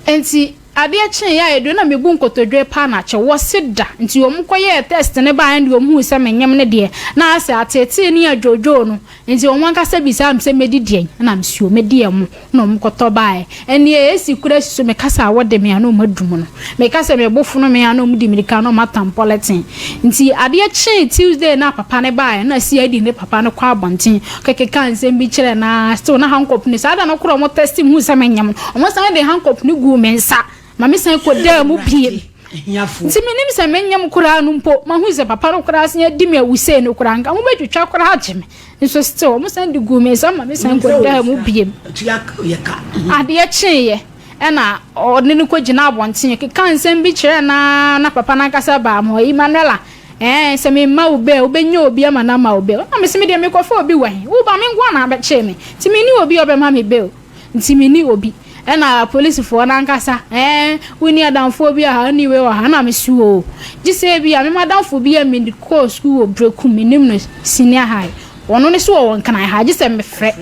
Nti adeɛ kyeeɛ a ɛduru na mebu nkotodwe paa na kyɛ wɔse da nti wɔn kɔ yɛɛ test no baeɛ no deɛ wɔn huu sɛ menyem no deɛ na asɛ ateetee ne adwoodwoo no nti wɔn ankasa bisaa me sɛ mɛdi deɛn na mese o mɛdi ɛmo na wɔn kɔtɔ baeɛ ɛnneɛ ɛsi kora si so mekasa a wɔde me a na wɔn adum no meka sɛ me bo fono me a na wɔn di mirika na wɔn atam pɔlɛten nti adeɛ kyee Tuesday na papa no baeɛ na CID ne papa no kɔ abɔnten Ɔkekeka nsɛm bi kyerɛɛ no ara, still na handcuff no, saa da no koraa ɔmo test me huu sɛ menyem no, ɔmo san de handcuff no guu me nsa ma me san kɔdaa mu biem. Nti menim sɛ menyem koraa no mpo, mahu sɛ papa no koraa san adi me awu sei no koraa, nka ɔmo bɛtwitwa koraa agye me, nso still ɔmo san de guu me nsa ma me san kɔdaa mu biem. Adeɛ kyeeɛ ɛna ɔne no kɔgyina abɔnten, ɔkeka nsɛm bi kyerɛɛ no ara na papa no ankasa baa me hɔ, Emmanuella, Ɛɛ, sɛ memma wo bail, wobɛnya obi ama no ama wo bail. Ɛna mese, me deɛ mekɔfa obi wɔ he? Wo ba, me nko ara na abɛkyee me, nti menni obi a ɔbɛma me bail. Nti menni obi. Ɛna polisifoɔ no ankasa, ɛɛ, wonni adamfoɔ bi wɔ ha, wonni wei wɔ ha? Ɛna mese, oo, gye sɛ ebia me m'adamfo bi a mede kɔɔ sukuu wɔ Berekum, menim no senior high, ɔno ne so ɔwɔ Nkran ha, gye sɛ mefrɛ.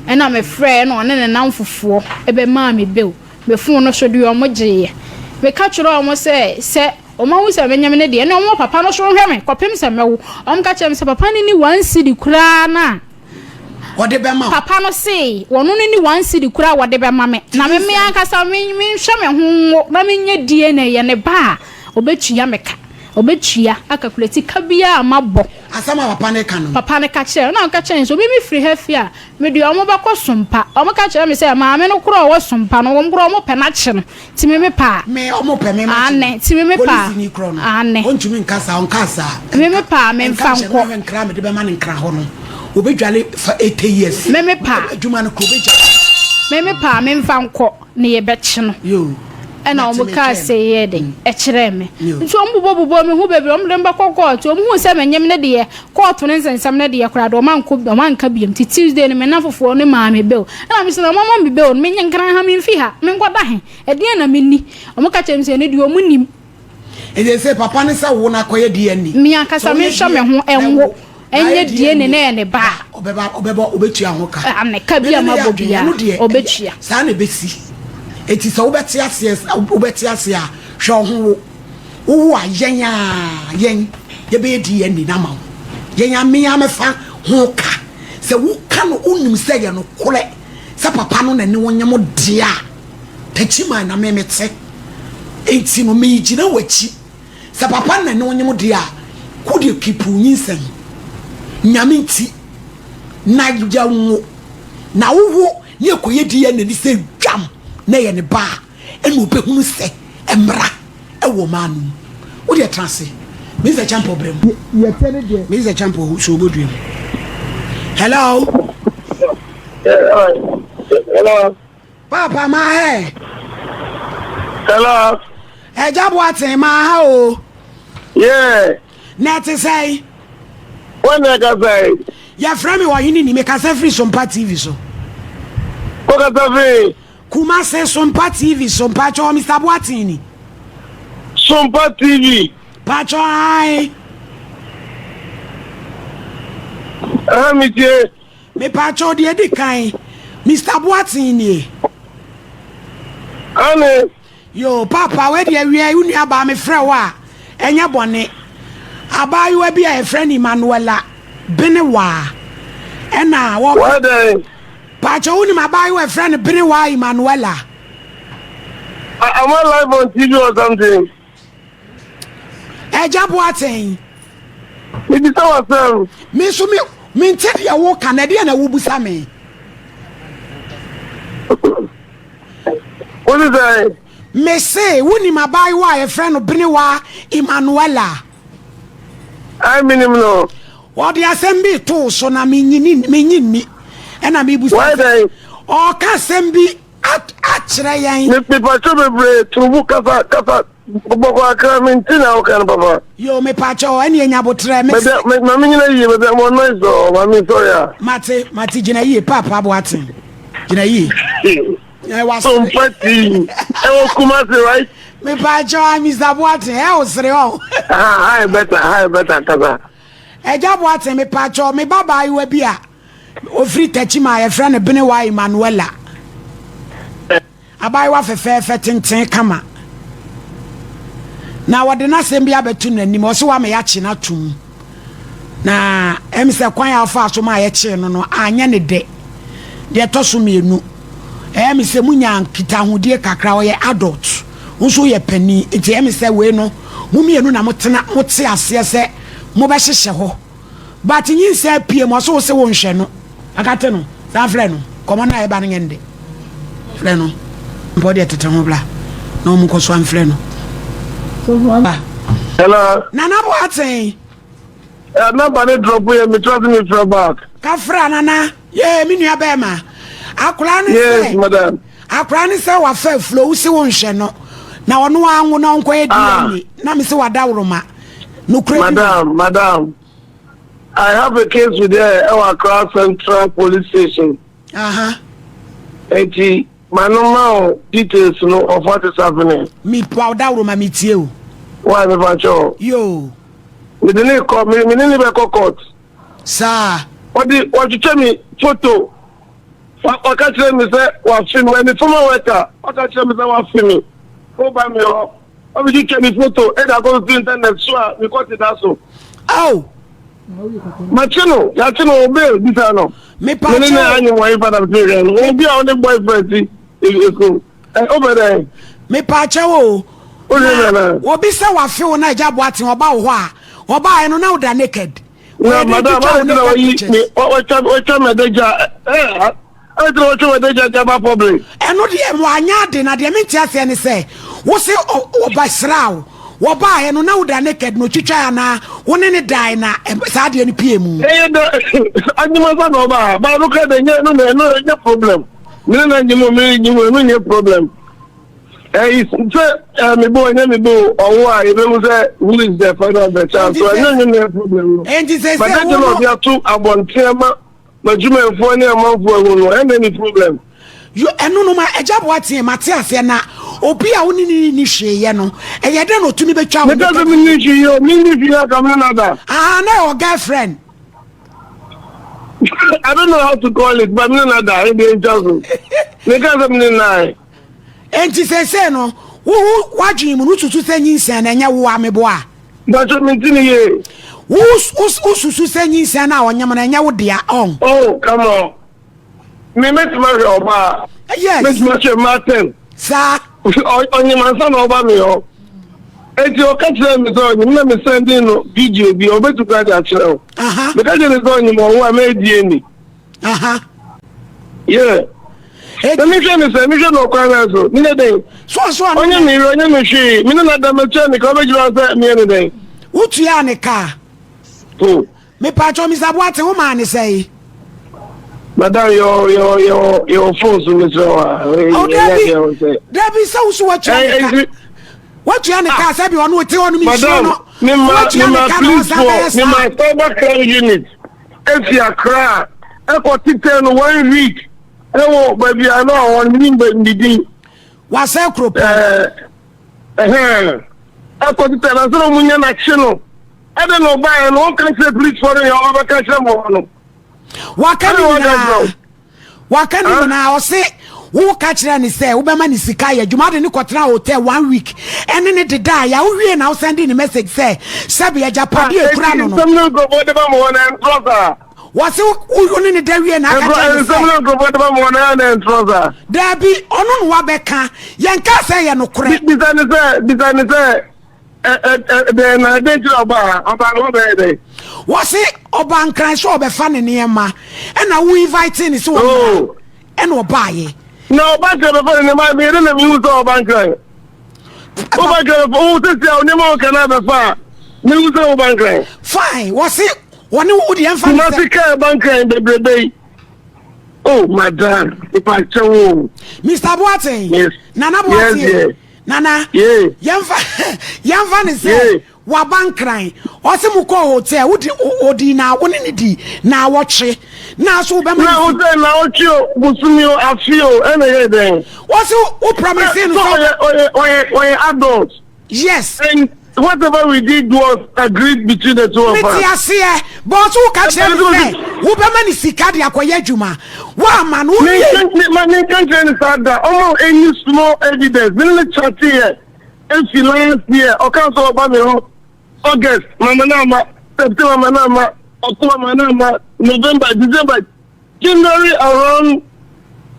Ɛna mefrɛɛ ɛna ɔne ne nnamfofoɔ bɛmaa me bail. Me fon no so deɛ wɔgyeeɛ. Meka kyerɛɛ wɔn sɛ, sɛ. Wɔahu sɛ menyem no deɛ, ɛnneɛ wɔn papa no so nhwɛ me kɔpem sɛ mɛwo. Wɔka kyerɛɛ me sɛ papa no nni one cedi koraa no a Wɔde bɛma wo. Papa no se wɔno no nni one cedi koraa a wɔde bɛma me, na me me ankasa me menhwɛ me ho nwo na menyɛ DNA yɛ ne ba a, ɔbɛtua me ka. Ɔbɛtua, akakuleti ka biara a mabɔ. Asɛm a papa no ka no. Papa no ka kyerɛɛ, ɛna ɔka kyerɛɛ no sɛ obi me firi ha fie a, me deɛ wɔn bɛkɔ Sompa. Wɔka kyerɛɛ me sɛ maame no koraa a ɔwɔ Sompa no, wɔn koraa wɔpɛ no akye no. Nti me me pɛ a. Me ɔmo pɛ me ma kye. Nti me me pɛ a. Polisi ni korɔ no. Aane. Ɔntumi nka saa ɔnkaa saa. Me me pɛ a me nfa nkɔ. Nka nkyɛn mehwɛ nkra a mede bɛma no nkra hɔ no obedwale fa 80 years. Me me pɛ a. Adwuma no korɔ obegya. Me me pɛ a me nfa nkɔ na yɛ bɛ kye no. Yoo. Ɛna ɔmo kaa sɛ yɛ dɛn ɛkyerɛɛ me. Nti ɔmo bobɔ bobɔɔ me ho bebree ɔmo de me bɛkɔ kɔɔto ɔmo huu sɛ me nyem no deɛ kɔɔto no nsɛnsɛm no deɛ koraa deɛ ɔmo ankɔ ɔmo anka biom nti Tuesday no me nnamfofoɔ no maa me bail ɛna me se na ɔmo ama me bail no me nye nkran ha me nfi ha me nkɔ da he. Ɛdeɛn na menni? Wɔka kyerɛɛ me sɛ, Ɛno deɛ wɔnnim. Enti sɛ papa ne sɛ wo na kɔyɛ DNA. Me ankasa menhwɛ me ho nwo nyɛ DNA na ɛyɛ ne ba a. Ɔbɛba ɔbɛbɔ ɔbɛtua ho ka. Ane ka bi a mabɔ biara ɔbɛtua. Saa na ɛbɛsi. Enti sɛ wobɛte aseɛ wobɛte aseɛ a hwɛ wo ho wo. Wowo a yɛn a yɛn yɛbɛyɛ DNA no ama wo. Yɛn a me a mɛfa ho ka. Sɛ woka no wonim sɛ ɛyɛ nokorɛ sɛ papa no na ɛne wo nyem deɛ a. Takyiman na me mete. Enti no megyina w'akyi. Sɛ papa na ne wo nyem deɛ a, ko deɛ keep wo nyinsɛn. Nyame nti na yɛ nwo. Na wo wo ne ɛkɔyɛ DNA ne sɛ dwam na ɛyɛ ne ba a, ɛna ɔbɛhunu sɛ mmra ɛwɔ ɔman no mu. Wo deɛ tena ase. Mister Champɔ brɛ mu. Mister Champɔ so ɔbɔdua mu. Hello. Hello. Paapa ma hɛ. Hello. Ɛgya Boateng ma ha o. Yeah. Na ɛte sɛn? Wɔn na ɛkasa yi. Yɛfrɛ me Ɔhene Ni, mekasa firi Sompa TV so. Wokasa firi? Kumase Sompa TV so, mpakyɛ Mr. Boateng ni. Sompa TV. Pakyɛ ae. Ɛha mi tie. Mepaakyɛw deɛ edi kan, Mister Boateng nie. Aane. Yoo paapa wei deɛ wiɛ wo nua baa me frɛ wo a ɛnyɛ bɔne. Abaayewa bi a yɛfrɛ no Emmanuella Benewaa ɛna wɔ. Wɔ dɛn? Paakyɛw wonim abaayewa a yɛfrɛ no Benewaa Emmanuella? Am I live on TV or something? Agya Boateng. Mebisa wo asɛm. Me nso me mente deɛ woka na ɛdeɛ na wobisa me. Wo se sɛn? Me se, wonim abaayewa a yɛfrɛ no Benewa Emmanuella? Ae, menim no. Ɔde asɛm bi reto wo so na mennye nni. Ɛna mebusa Wayɛ sɛ, dɛn? ɔreka asɛm bi akyerɛ yɛn. Me mepakyɛw bebree to bo kasa kasa bɔkɔ akra me nti na woka no papa. Yo mepakyɛw ɛne anya botrɛ me se. Baabi a ma me nyina yie baabi a mo noise ɔ ma me sorry a. Mate mate gyina yie paapa boaten gyina yie. Ɛ wasere. Sompa tii ɛwɔ Kumasi right. Mepakyɛw a Mr Boaten ɛ osere ɔ. Ha ha better ha better kasa. Ɛgya Boaten mepakyɛw me ba baayewa bi a. Ɔfiri Techiman a yɛfrɛ no Benewa Emmanuella. Abaayewa fɛfɛɛfɛ tenten kama. Na wɔde n'asɛm bi abɛto n'anim. Ɔse wama yɛakye no atom. Na ɛm sɛ kwan a ɔfaa so maa yɛkyee no no anyɛ ne dɛ. Deɛ ɛtɔ so mmienu, ɛyɛ me sɛ munya nkitahodie kakra, ɔyɛ adult, wo nso woyɛ panin, nti ɛyɛ me sɛ wei no mo mmienu na motena mote aseɛ sɛ mobɛhyehyɛ hɔ. But nyinsɛn apue mu ɔse wose wo nhwɛ no akate no san frɛ no nkɔmɔ no a ɛba no nyɛ ndɛ frɛ no mpɔ deɛ tete ho bla na ɔmo nkɔ so amfrɛ no. Hello. Nana Boateng. Eh, number ne drop yɛ me trust me frɛ back. Kafra nana yee me nua bɛɛma akora ne sɛ. Yes madam. Akora ne sɛ wafa afuro wo se wo nhwɛ no na ɔno anwo na ɔnkɔyɛ DNA ah. na me se wadaworoma. Nokorɛ bi wɔ. Madam, madam, I have a case with her ɛwɔ Accra Central Police Station. Aha. Eti, ma no ma o details no of what is happening. Mi pa ɔdawuro ma mi tie o. Why mi pa kyɛw? Yoo. Mi de ne kɔ mi mi ne ne bɛ kɔ court. Saa. Ɔde ɔtwitwa mi photo. Ɔka kyerɛ mi sɛ wafe mi, ɛmi former worker. Ɔka kyerɛ mi sɛ wafe mi. Ɔba mi hɔ. Ɔbɛtwitwa me foto de akɔtoto internet so a mekɔte da so. Ao! Makye no, yɛakye no, wɔ bail, bisa no. Me ne ne anyem wɔ hefa na mete hwɛ no. Obi a ɔne boyfriend ti ekurom. Ɛ wopɛ dɛn? Mepaakyɛw o. Wohwɛ me anaa? Obi sɛ wafe wo na agya Boateng ɔba wo hɔ a, ɔbaeɛ no na woda naked. Na madam, adɛn nti na wayi me, watwa, watwa m'adagya, ɛ, adɛn nti na watwa m'adagya de aba public? Ɛno deɛ wanyɛ ade, na deɛ mente aseɛ ne sɛ, wo se ɔbɛsraa wo, wɔbaeɛ no na woda naked na ɔtwitwae anaa wo ne no dae na saa adeɛ no pue mu? Ɛyɛ dɛ, anyima sa na ɔbaa, baa no kora de nyɛ, ɛno na ɛno nyɛ problem. Me ne no anyim o, me ne nyim o, ɛno nyɛ problem. Ɛyi sɛ ɛɛ mi bo ɛnyɛ mi bo ɔwo a yɛbɛhu sɛ who is the father of the child so ɛnyɛ nyɛ nyɛ problem no. Enti sɛ But sɛ ɛgye wo na no ɔde ato abɔnten ama m'adwumayɛfoɔ ne amanfoɔ ahu no ɛnna ni problem. Yo ɛno no ma agya Boateng mate aseɛ na obi a wo ne ne nni hwee yɛ no ɛyɛ dɛn na ɔtumi bɛtwa wo Meka sɛ naked menni hwee yɛ o menni hwee yɛ aka me ne no ada. Ahaa na ɛwɔ girlfriend. I don't know how to call it but me ne no ada ɛdeɛ ntwa so. Meka sɛ me ne no ae. Enti seesei no, wo wo w'adwene mu no, wosusu sɛ nyinsɛn no ɛnyɛ wo a meboa? Mpacho mente no yie. Wo wo wosusu sɛ nyinsɛn no a ɔnyem no ɛnyɛ wo dea ɔn? Oh come on. Me mɛtumi ahwɛ ɔbaa. Yes. Mɛtumi ahwɛ mmaa ten. Saa. Ɔnyem ansa na ɔba me hɔ. Enti ɔka kyerɛɛ me sɛ ɔnyem na me sɛnding no video bi ɔbɛtumi koraa de akyerɛ wo. Aha. Meka kyerɛ no sɛ ɔnyem ɔwo a mɛyɛ DNA. Aha. Yeah. Na mehwɛ no sɛ mehwɛ no ɔkwan bɛn so meyɛ dɛn? So so ano. Ɔnyɛ me werɛ ɔnyɛ me hwee me ne no ada matua ne ka ɔbɛgyina sɛ meyɛ ne dɛn? Wotuaa ne ka? Hmm. Mepatwɔ Mr. Boateng wo maa ne sɛe? Madam yɛ yɛ yɛ yɛ phone so mesrɛ wa. Oh dabi dabi sɛ wo so watua ne ka. Watua ne ka sɛ bi ɔno ɔte hɔ no mesuro no. Madam Watua ne ka na ɔsan bɛyɛ saa. Mema cyber crime unit. Efi Accra kɔ tetɛɛ no one week wɔ baabi a na ɔwɔ no menim ne din. Wasɛe kuropɔn. Ɛhɛn ɛkɔ tetɛɛ no ansa na wɔn nya n'akye no ɛde na ɔbaeɛ no wɔn ka kyerɛ polisifoɔ no nea ɔbɛka kyerɛ mo no. Waka ne nyinaa. Waka ne nyinaa ɔse woka kyerɛ ne sɛ wobɛma ne sika yɛ adwuma wode ne kɔtena hotel one week ɛne ne dedaa ya wowie na wosɛnde ne message sɛ sɛbe agyapadeɛ ekura no no. Nsɛm no nkurɔfoɔ de ba mo hɔ na ɛntorɔ saa. Wɔse wo ne ne da wie na aka kyerɛ ne sɛ. Nsɛm no nkurɔfoɔ de ba mo hɔ na ɛna ɛntorɔ saa. Daabi ɔno na wabɛka yɛnka sɛ yɛ nokorɛ. Bisa ne sɛ bisa ne sɛ Dɛn na dɛn nti na ɔbaa ha? Ɔbaa no ɔbɛyɛ dɛn? Wɔse ɔbaa Nkran sɛ ɔbɛfa ne nneɛma ɛna wo invite ne sɛ ɔmmra oh. ɛna ɔbaayɛ. Na ɔba nkran bɛfa ne nneɛma meyɛ dɛ na mehu sɛ ɔba nkran. Woba nkran bɛfa wo sɛsi a nneɛma wo kan abɛfa a mehu sɛ woba nkran. Fine wɔse wɔne wo deɛ mfa ne sɛ. Kumasi kaa ɛba nkran bebrebe yi. Oh madam mepa kyɛw o. Mr. Boateng. Yes. Nana Boateng. Yes, dear. Nana. Yeah. Yɛmfa yɛmfa ne sɛ. Yeah. Waba Nkran, ɔse mo kɔɔ hotel, wodi ɔdii na wo ne no di naawɔtwe, na so wobɛma Na no wo si. sɛ naawɔtwe o, bosome o, afe o, ɛna ɛyɛ dɛn? Ɔse wo promise no So sɛ. ɔyɛ ɔyɛ ɔyɛ ɔyɛ adult. Yes. And whatever we did was agreed between the two of Mete us. aseɛ, but ɔse woka kyerɛ no sɛ wobɛma no sika de akɔyɛ adwuma, woamma no, wowie. Menka me ma menka nkyerɛ no saa da, ɔma any small evidence, me ne no chatteeɛ. Efi last year ɔka sɛ ɔba me hɔ August mama no ama September mama no ama October mama no ama November December January around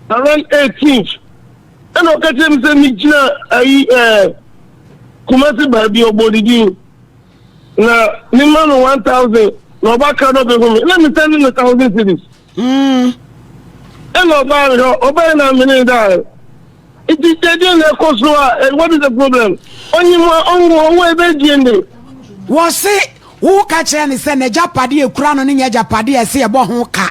around 18th ɛna ɔka kyerɛ me sɛ megyina ayi ɛɛ Kumasi baabi ɔbɔ ne din na mema no 1000 na ɔba ka no ɔbɛhu me na mesɛne no 1000 cedis ɛna ɔbaa me hɔ ɔbaa na mene dae Nti deɛ na ɛkɔ so a, eh, what is the problem? Ɔnyi mu a ɔnwo ɔwo ebe DNA. Wɔse woka kyerɛ no sɛ n'agyapadeɛ a ɛkura no no nyɛ agyapadeɛ a ɛsɛ yɛbɔ ho ka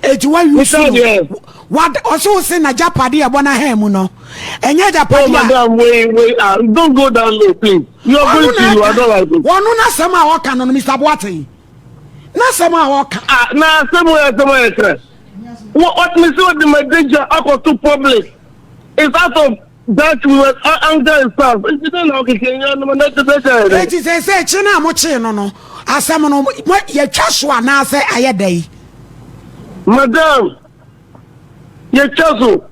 eti wa use no wad ɔse wo se n'agyapadeɛ a ɛbɔ n'ahan mu no ɛnyɛ agyapadeɛ Oh a madam wait wait ah don't go down low please you are ɔno going na to low I ɛka don't like it. wɔno n'asɛm a ɔka no no Mr. Boateng n'asɛm a ɔka. Ah na asɛm wei asɛm a yɛkyerɛ wɔ ɔt me sɛ ɔde m'adagya akɔto public it's out of that we were anger and stuff nti dɛn na ɔkeka nyɛ no na ɛte sɛ kyɛ dɛ. Eti seesei kye no a mokyee no no asɛm no mo yɛtwa so anaasɛ ayɛ dɛn? Madam yɛtwa so.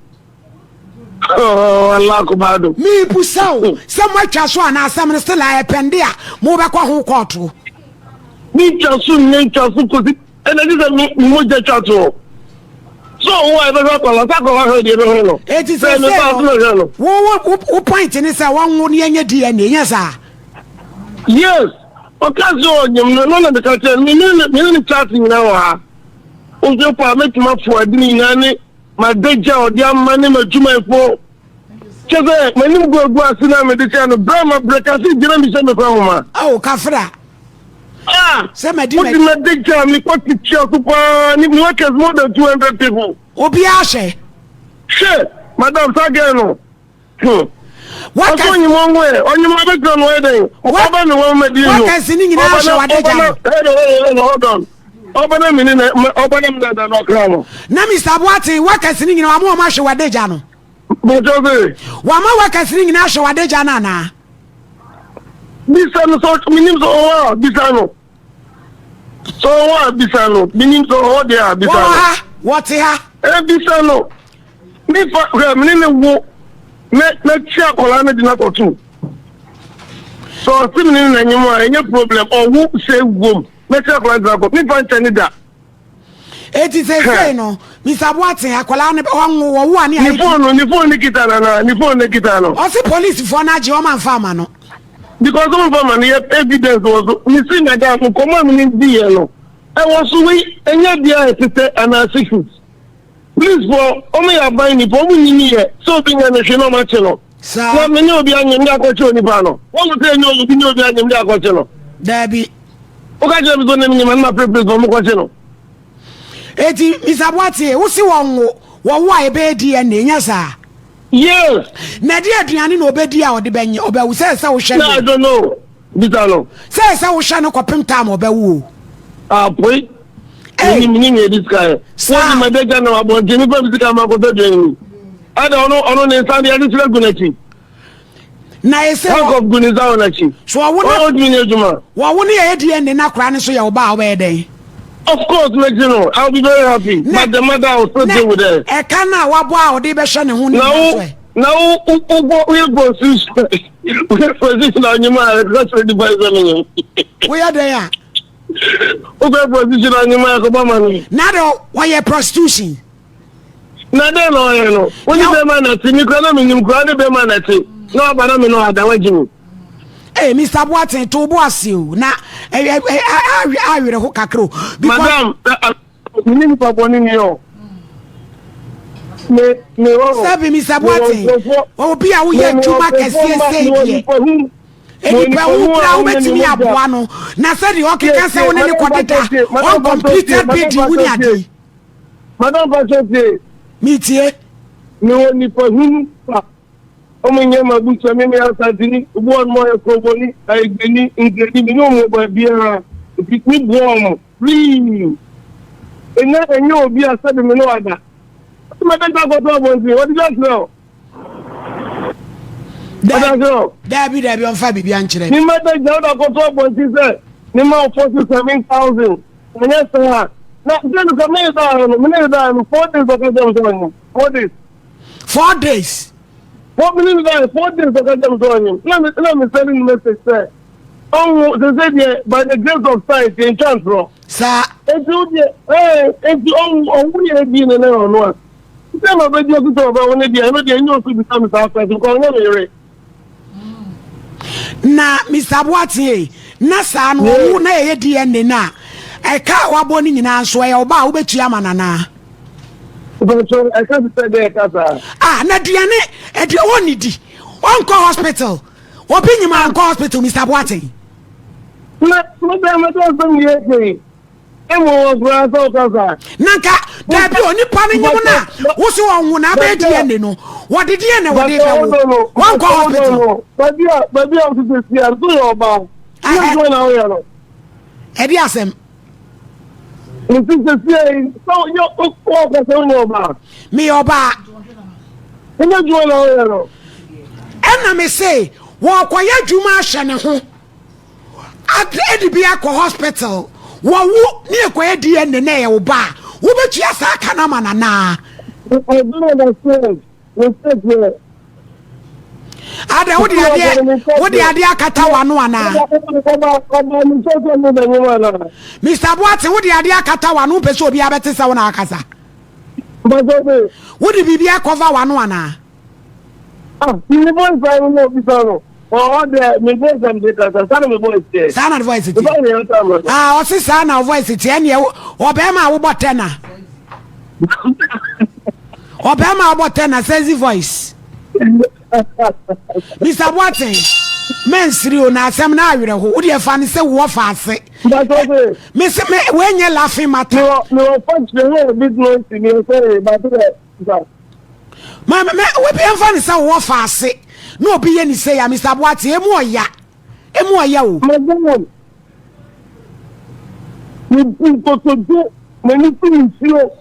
Oh, Allah kubado. Mebusa wo sɛ moatwa so anaa asɛm no still ayɛ pɛnde a mobɛkɔ ho kɔɔto. Metwa so nyɛ ntwa so kosi ɛna gye sɛ me mogya twa toɔ. So wo a ɛbɛhwɛ akwadaa sɛ akwadaa hwɛ deɛ ɛbɛhwɛ no. Eti sɛ Sɛ me ba so na hwɛ no. wo wo wo point ne sɛ wɔnwo ne yɛnyɛ DNA nyɛ saa. Yes, ɔka sɛ ɔnyem no no na meka kyerɛ no me ne me ne chat nyinaa wɔ ha. Wohwɛ po a mɛtumi afo ade ne nyinaa ne M'adagya a ɔde ama ne m'adwumayɛfoɔ, kyerɛ sɛ, m'anim gu agu ase na mede kyerɛ no, berɛ a mabrɛ kase gyina mehyɛ me kwan nwoma. Ao, Kafra, Ah! sɛ madi Wode m'adagya a mekɔ tekyia so paa ne me workers more than 200 people. Obiara hwɛ. Hwɛ, madam, saa girl no. Hmm. Waka. Ɔsɛ onyim ɔnwo ɛ, ɔnyim abɛtena no ɔyɛ dɛn? Ɔba ne wɔn ma di no. Workers ni nyinaa hyɛ w'adagya no. Hold on, hold on. Ɔba na mene na ɔba na mene na ɔkra no. Na Mr. Boateng, workers ni nyinaa wɔn wɔn ahwɛ w'adagya no. Bàtɛ sɛ. Wɔama workers ni nyinaa ahwɛ w'adagya no anaa? Bisa no sɛ menim sɛ ɔwɔ a bisa no. Sɛ ɔwɔ a bisa no. Menim sɛ ɔwɔ deɛ a bisa no. Wɔwɔ ha, wɔte ha. Ɛ bisa no. Me fa hwɛ me ne ne wo mɛ mɛkyi akwadaa no de no akɔto sɛ ɔse me ne no nanyem a ɛnyɛ problem ɔwo sɛ wom mɛkyi akwadaa no de no akɔ me fa nkyɛ ne da. Eti seesei no Mr. Boateng akwadaa no ɔnwo wɔwo a ne Ne phone no ne phone ne kita no anaa ne phone ne kita no. Ɔse policefoɔ no agye ɔma nfa ama no. Because ɔmo nfa ama no yɛ evidence wɔ so me si madam nkɔmɔ a me ne di yɛ no ɛwɔ so wei ɛnyɛ deɛ a ɛtetɛ anaa secret. Police foɔ ɔmo yɛ aban nipa ɔmo nyini yɛ sɛ obi nya ne hwee na ɔmo akye no. Saa. Na me ne obi anyem de akɔkye onipa no. Wɔn sɛ ɛnyɛ obi ne obi anyem de akɔkye no. Daabi. Woka kyerɛ me sɛ ɔne me nyem a na ma frɛ police foɔ ɔmo kɔkye no. Eti Mister Boateng wo se wɔn wo wɔwo a ɛbɛyɛ DNA nyɛ saa? Yes. Na ɛde aduane na ɔbɛdi a ɔde bɛnye ɔbɛwo sɛ ɛsɛ wohwɛ no. Na I don't know. Bisa no. Sɛ ɛsɛ wohwɛ no kɔpem time ɔbɛwo o. Apoe. Hey. Menim menim yɛ di sika yɛ. Saa. Wɔn di ma dagya na abɔnten nipa bi sika ma akɔtɔ aduane ni. Ɛda ɔno ɔno ne nsa de ade kyerɛ gu n'akyi. Na ɛsɛ wɔ. Handcuff gu ne nsa wɔ n'akyi. So ɔwo na. Ɔntumi nyɛ adwuma. Wɔwo ne yɛyɛ DNA na akora ne so yɛ ɔba a wobɛyɛ dɛn? Of course mɛgye no I will be very happy Na but the mother will still na deal with her. ɛka no a wabɔ a ɔde bɛhwɛ ne ho no Na nyinaa wo so ɛ? na wo wo wo woyɛ prostitution woyɛ prostitution na ɔnyem a ɛkɔka kyerɛ nipa sɛ menyem. Woyɛ dɛn a? Wokɔ prostitution na ɔnyem a ɛkɔbɔ ma no. Na de ɔyɛ prostitution. Na dɛn na ɔyɛ no? Wo ne bɛrima na te, me kura na menim kura ne bɛrima na te. Na waba na me no ada wagye me. Hey, Mr. Boateng, to bo ase o. Na eh, eh, eh, awerɛ ho kakra o. Madam, me ne nipa bɔne ni o. Me me wɔ hɔ. Sɛbi Mr. Mewɔ Boateng, nkurɔfoɔ. obi a woyɛ Me mewɔ adwuma nkurɔfoɔ kɛseɛ mma sei mewɔ deɛ, nipa hu. Mewɔ nipa nipa hu hu a koraa wɔnyɛ me wobɛtumi mogya. aboa no, na sɛdeɛ Tie ɔkeka sɛ tie wo ne ne madam Pacho kɔdeda tie madam Pacho tie uncompleted madam building mu Pacho ne tie adeɛ. madam Pacho tie. Metie. Mewɔ nipa hunu a wɔn nyɛ m'abusua me meyɛ Asanteni obi wɔ hɔ nom ɔyɛ Kroboni Ayigbeni Nkrani me ne wɔn wɔ baabiara nti me boa wɔn free ɛnɛ ɛnyɛ obi a sɛbi me ne wada ɔsɛ mɛbɛnta akɔtɔ abɔnten wɔde bi akyerɛ o ɔde akyerɛ o Daabi daabi ɔmfa biribi ankyerɛ ne me. mɛbɛgya wode akɔtɔ abɔnten sɛ ne ma ɔfɔ so 7,000 ɛnyɛ saa na sɛ no ka me daa no me ne daa no 4 days ɔka kyerɛ me sɛ ɔnyem 4 days. 4 days. 4 minutes by 4 days ɔka kyerɛ me sɛ ɔnyem na me na me send no message sɛ ɔnwo sɛ sɛ deɛ by the grace of science yɛntwa ntorɔ. Saa. Eti wo deɛ ɛɛ eti ɔnwo ɔnwo yɛ di ne ne ɔno a sɛ ma bɛ di ɔso sɛ ɔbɛwo ne deɛ ɛno deɛ ɛnyɛ ɔso bisa me saa question kɔ ɔnyɛ me yere. Na Mr. Boateng na saa no ɔwo na yɛyɛ DNA no a ɛka a wabɔ no nyinaa nso ɛyɛ ɔba a wobɛtua ama no anaa? Mpatsɔ ɛka ti sɛ deɛ ɛka saa. Ah, na aduane aduane ɔnnidi ɔnkɔ hospital obi nyima ankɔ hospital Mr. Boateng. Na mo dɛ mo dɛ nsɛm yɛ kee ɛmu wɔ koraa sɛ ɔka saa. Na nka daabi onipa no nyim no a wosi wɔn ho na abɛyɛ DNA no wɔde DNA wɔde bɛwo wɔnkɔ hospital. Baabi a baabi a ɔtete si a nso yɛ ɔbaa. Nyɛ adwuma na woyɛ no. Ɛde asɛm. Nti sɛsie yi sɛ woyɛ wɔka sɛ wonyɛ ɔbaa. Meyɛ ɔbaa. Wonyɛ adwuma na woyɛ no. Ɛna me se wɔkɔyɛ adwuma ahyɛ ne ho ɛde bi akɔ hospital wɔwo ne ɛkɔyɛ DNA na ɛyɛ wo ba a wobɛtua saa ka no ama no anaa? I don't understand. Mistake yɛ. Ada wode adeɛ wode adeɛ akata w'ano anaa? Ɔba mi sɛ sɛ mi bɛ nyim anaa? Mr. Boate wode adeɛ akata w'ano wopɛ sɛ obiara bɛte sɛ wo na akasa. Mpatsɔ bi. Wode biribi akɔva w'ano anaa? Ah, mi voice ayi na obi sọ no. Ɔhɔ deɛ mi voice am de kasa saa na mi voice teɛ. Saa na ne voice teɛ. Ah, ɔse saa na voice teɛ ɛneɛ ɔbɛrima a wobɔ tɛna. Ɔbɛrima a wobɔ tɛna sexy voice. Mr. Boateng, mɛnsiri o na asɛm na awerɛho. Wo deɛ fa ne sɛ wowɔ fa ase. Mese me wɔnyɛ laughing matter. Mi wɔ fa kyerɛ hɛ business mi sɛ baako yɛ. Ma me obi ɛmfa ne sɛ wowɔ fa ase na obi yɛ ne sɛ ya Mr. Boateng emu ɔya emu ɔya o. Madam, me nkotodwe m'ani si nsuo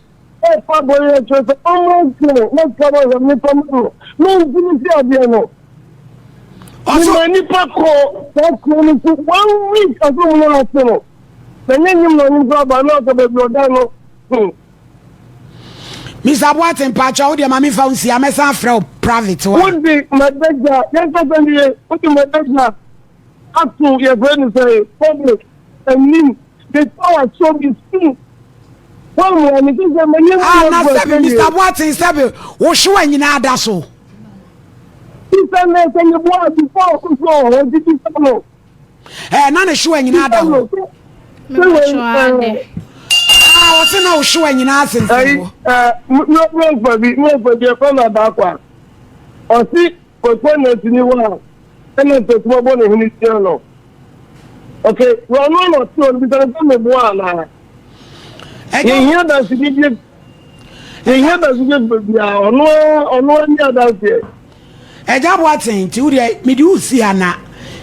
ɛfa bɔ yɛ kyerɛ sɛ ɔmo nsuo na sika bɔ sɛ mefa ma no na ntumi si adeɛ no. Mema nipa kɔ saa kuro no so one week aso mu no ase no na nyɛ nyim na ɔnyim koraa ba na ɔkɔ baabi ɔda no. Mr. Boateng mpakyɛ wo deɛ ma memfa wo nsia mɛsan afrɛ wo private wa. Wode madagya yɛnkasa nie wode madagya ato yɛfrɛ no sɛ public anim the power so be soon. Wɔn mu sɛ sɛ manyɛ mu Ah, na sɛbi Mr. Boateng sɛbi wo hyewa nyinaa da so. Sisa na sɛ ne boa before ɔkɔ so wɔ hɔ nti bisa no. Ɛɛ na ne hyewa nyinaa da hɔ. Ah, ɔse na wo hyewa nyinaa sensɛn hɔ. Ɛɛ mmeɛnfa bi mmeɛnfa bi ɛfɛ na daakwa ɔsi kɔkɔ na ntini hɔ a ɛna ntɔtuma bɔ ne hene tia no. Okay, wɔn ano na ɔte hɔ no bisa no sɛ meboa anaa. Yɛhia dansi bi bi yɛhia dansi bi baabi a ɔno ɔno ani adanseɛ. Ɛgya Boateng nti wo deɛ mede wo si ha na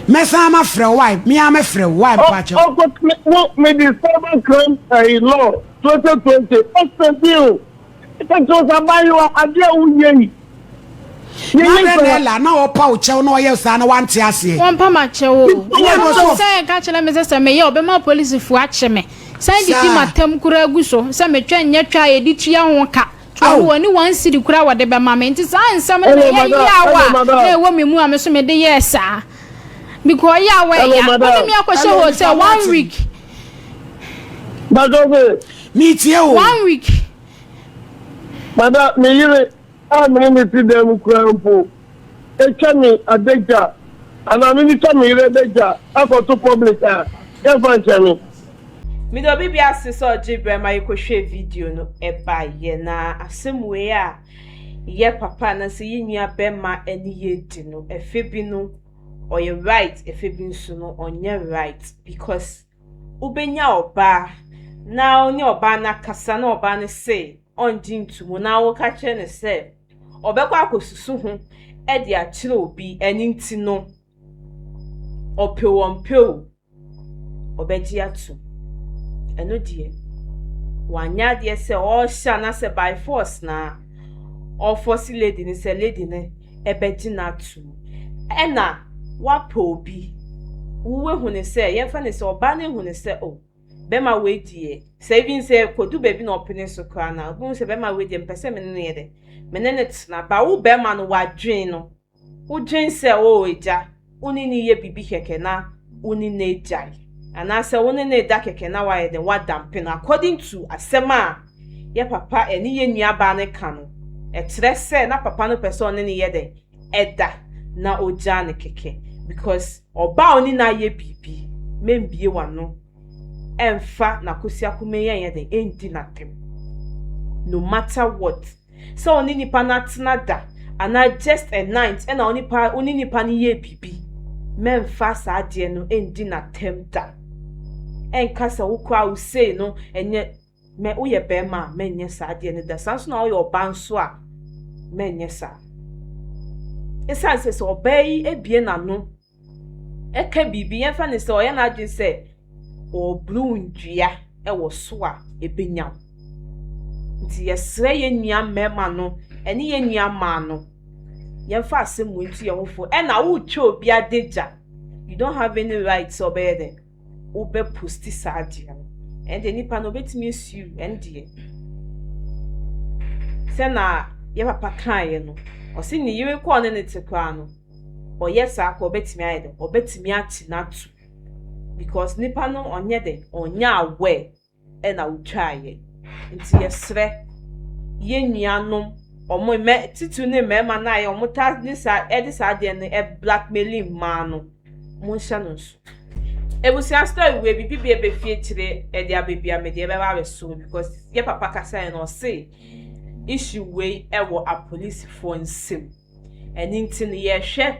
mɛsan ma frɛ wo wae me ara mɛfrɛ wo wae mpakyɛw. Ɔkɔ wo mede cyber crime ɛyi law 2020 ɔsɛ bi o ɛka kyerɛ sɛ abayewa adeɛ a woyɛ yi. Na dɛn na ɛla na ɔpa wo kyɛw na ɔyɛ saa na wante aseɛ. Wɔmpa ma kyɛw o. Ɛnyɛ no so. Sɛ ɛka kyerɛ me sɛ sɛ meyɛ ɔbɛma polisifoɔ akye me. San didi m'atam koraa gu so sɛ metwa nyɛ twa a yɛde tua ho ka. To ɔno ɔne one cedi koraa wɔde bɛma me. Nti saa nsɛm no na ɛyɛ yaw a na ɛwɔ me mu a me so mede yɛɛ saa. Because yaw a ɛya. Wode me akɔhyɛ hotel one week. Metie o. One week. Mada me yere a me ne no te dan mu koraa mpo atwa me adagya anaa me metwa me yere adagya akɔto public a, yɛmfa nkyɛ me. Meda obi bi ase sɛ ɔgye berɛ ma yɛkɔhwɛɛ video no baeɛ. Na asɛm wei a. yɛ papa anaasɛ yɛ nua bɛrima ne yɛ di no, ɛfɛ bi no ɔyɛ right, ɛfɛ bi nso no ɔnyɛ right, because wobɛnya ɔbaa na wo ne ɔbaa no akasa na ɔbaa no se ɔngye ntomu na woka kyerɛ no sɛ ɔbɛkɔ akɔsusu ho de akyerɛ obi, ɛno nti no ɔpɛ o ɔmpɛ o ɔbɛgye ato. Ɛno deɛ wanyɛ adeɛ sɛ ɔrehyɛ anaasɛ by force na ɔforce lady no sɛ lady no ɛbɛgye no ato. Ɛna wapɛ obi, woehu ne sɛ, yɛmfa ne sɛ ɔbaa no ehu ne sɛ, oh, bɛrima wei deɛ, sɛ even sɛ kodu baabi na ɔpene so koraa na obi hu sɛ bɛrima wei deɛ, mpɛ sɛ me ne no yɛ dɛ me ne no tena ba. Wo bɛrima no wadwen no, wodwen sɛ o egya wo ne ne yɛ biribi kɛkɛ na wo ne no agyae anaasɛ wo ne no da kɛkɛ na wayɛ dɛ wadampe no. According to asɛm a yɛ papa ɛne yɛ nuabaa no ka no, ɛkyerɛ sɛ na papa no pɛ sɛ ɔne ne yɛ dɛ ɛda na ogyaa no kɛkɛ, because ɔbaa a ɔne no ayɛ biribi membie w'ano ɛmfa n'akosi akoma yi ɛnyɛ dɛ ɛndi n'atɛm, no matter what, sɛ ɔne nipa no atena da anaa just a night ɛna ɔnipa ɔne nipa no yɛ biribi, mɛmfa saa adeɛ no ɛndi n'atɛm da. Ɛnka sɛ wokɔ a wosei no ɛnyɛ mɛ woyɛ bɛrima a, mɛnyɛ saa adeɛ no da. Saa nso na woyɛ ɔbaa nso a, mɛnyɛ saa, ɛsiane sɛ ɔbaa yi ebie n'ano ɛka biribi, yɛmfa ne sɛ ɔyɛ n'adwene sɛ ɔreburu ndua ɛwɔ so a, ebenya wo. Nti yɛsrɛ yɛn nua mmarima no ɛne yɛn nua mmaa no, yɛmfa asɛm wɔ ntu yɛn ho fo. Ɛna wotwa obi adagya, you don't have any right sɛ ɔbɛyɛ dɛ wobɛ post saa adeɛ no. Ɛnde nipa no obetumi esue. Ɛndeɛ sɛ na yɛ papa kaeɛ no, ɔsi ne yere kɔɔ ne ne te koraa no, ɔyɛ saa kɔ, ɔbɛtumi ayɛ dɛ ɔbɛtumi akyi n'ato, because nipa no ɔnyɛ dɛ ɔnyɛ aware ɛna wotwaeɛ. Nti yɛsrɛ yɛn nuanom ɔmo mɛ titiri ne mmarima no a yɛ ɔmo ta ne saa ɛde saa adeɛ no ɛ blackmail mmaa no, mo nhyɛ no nso. Ebusua, story wei bibi bi ebɛfie akyire ɛde abɛbia mɛ deɛ ɛbɛba abɛso, because yɛ papa kasa yɛ no, ɔse issue wei ɛwɔ apolisifoɔ nsam. Ɛne nti no yɛhwɛ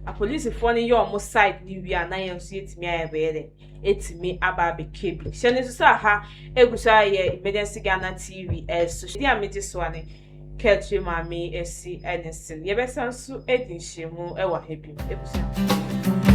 apolisifoɔ no yɛ ɔmo side ne wie a, na yɛn nso yɛtumi ayɛ bɛyɛ dɛ etumi aba abɛka bi. Hyɛ ne nso sɛ aha egu so ayɛ Emergency Ghana TV ɛso deɛ a megye so a ne kɛtue maame esi ɛne sin. Yɛbɛsan so edi nhyiamu ɛwɔ ha bi. Ebusua.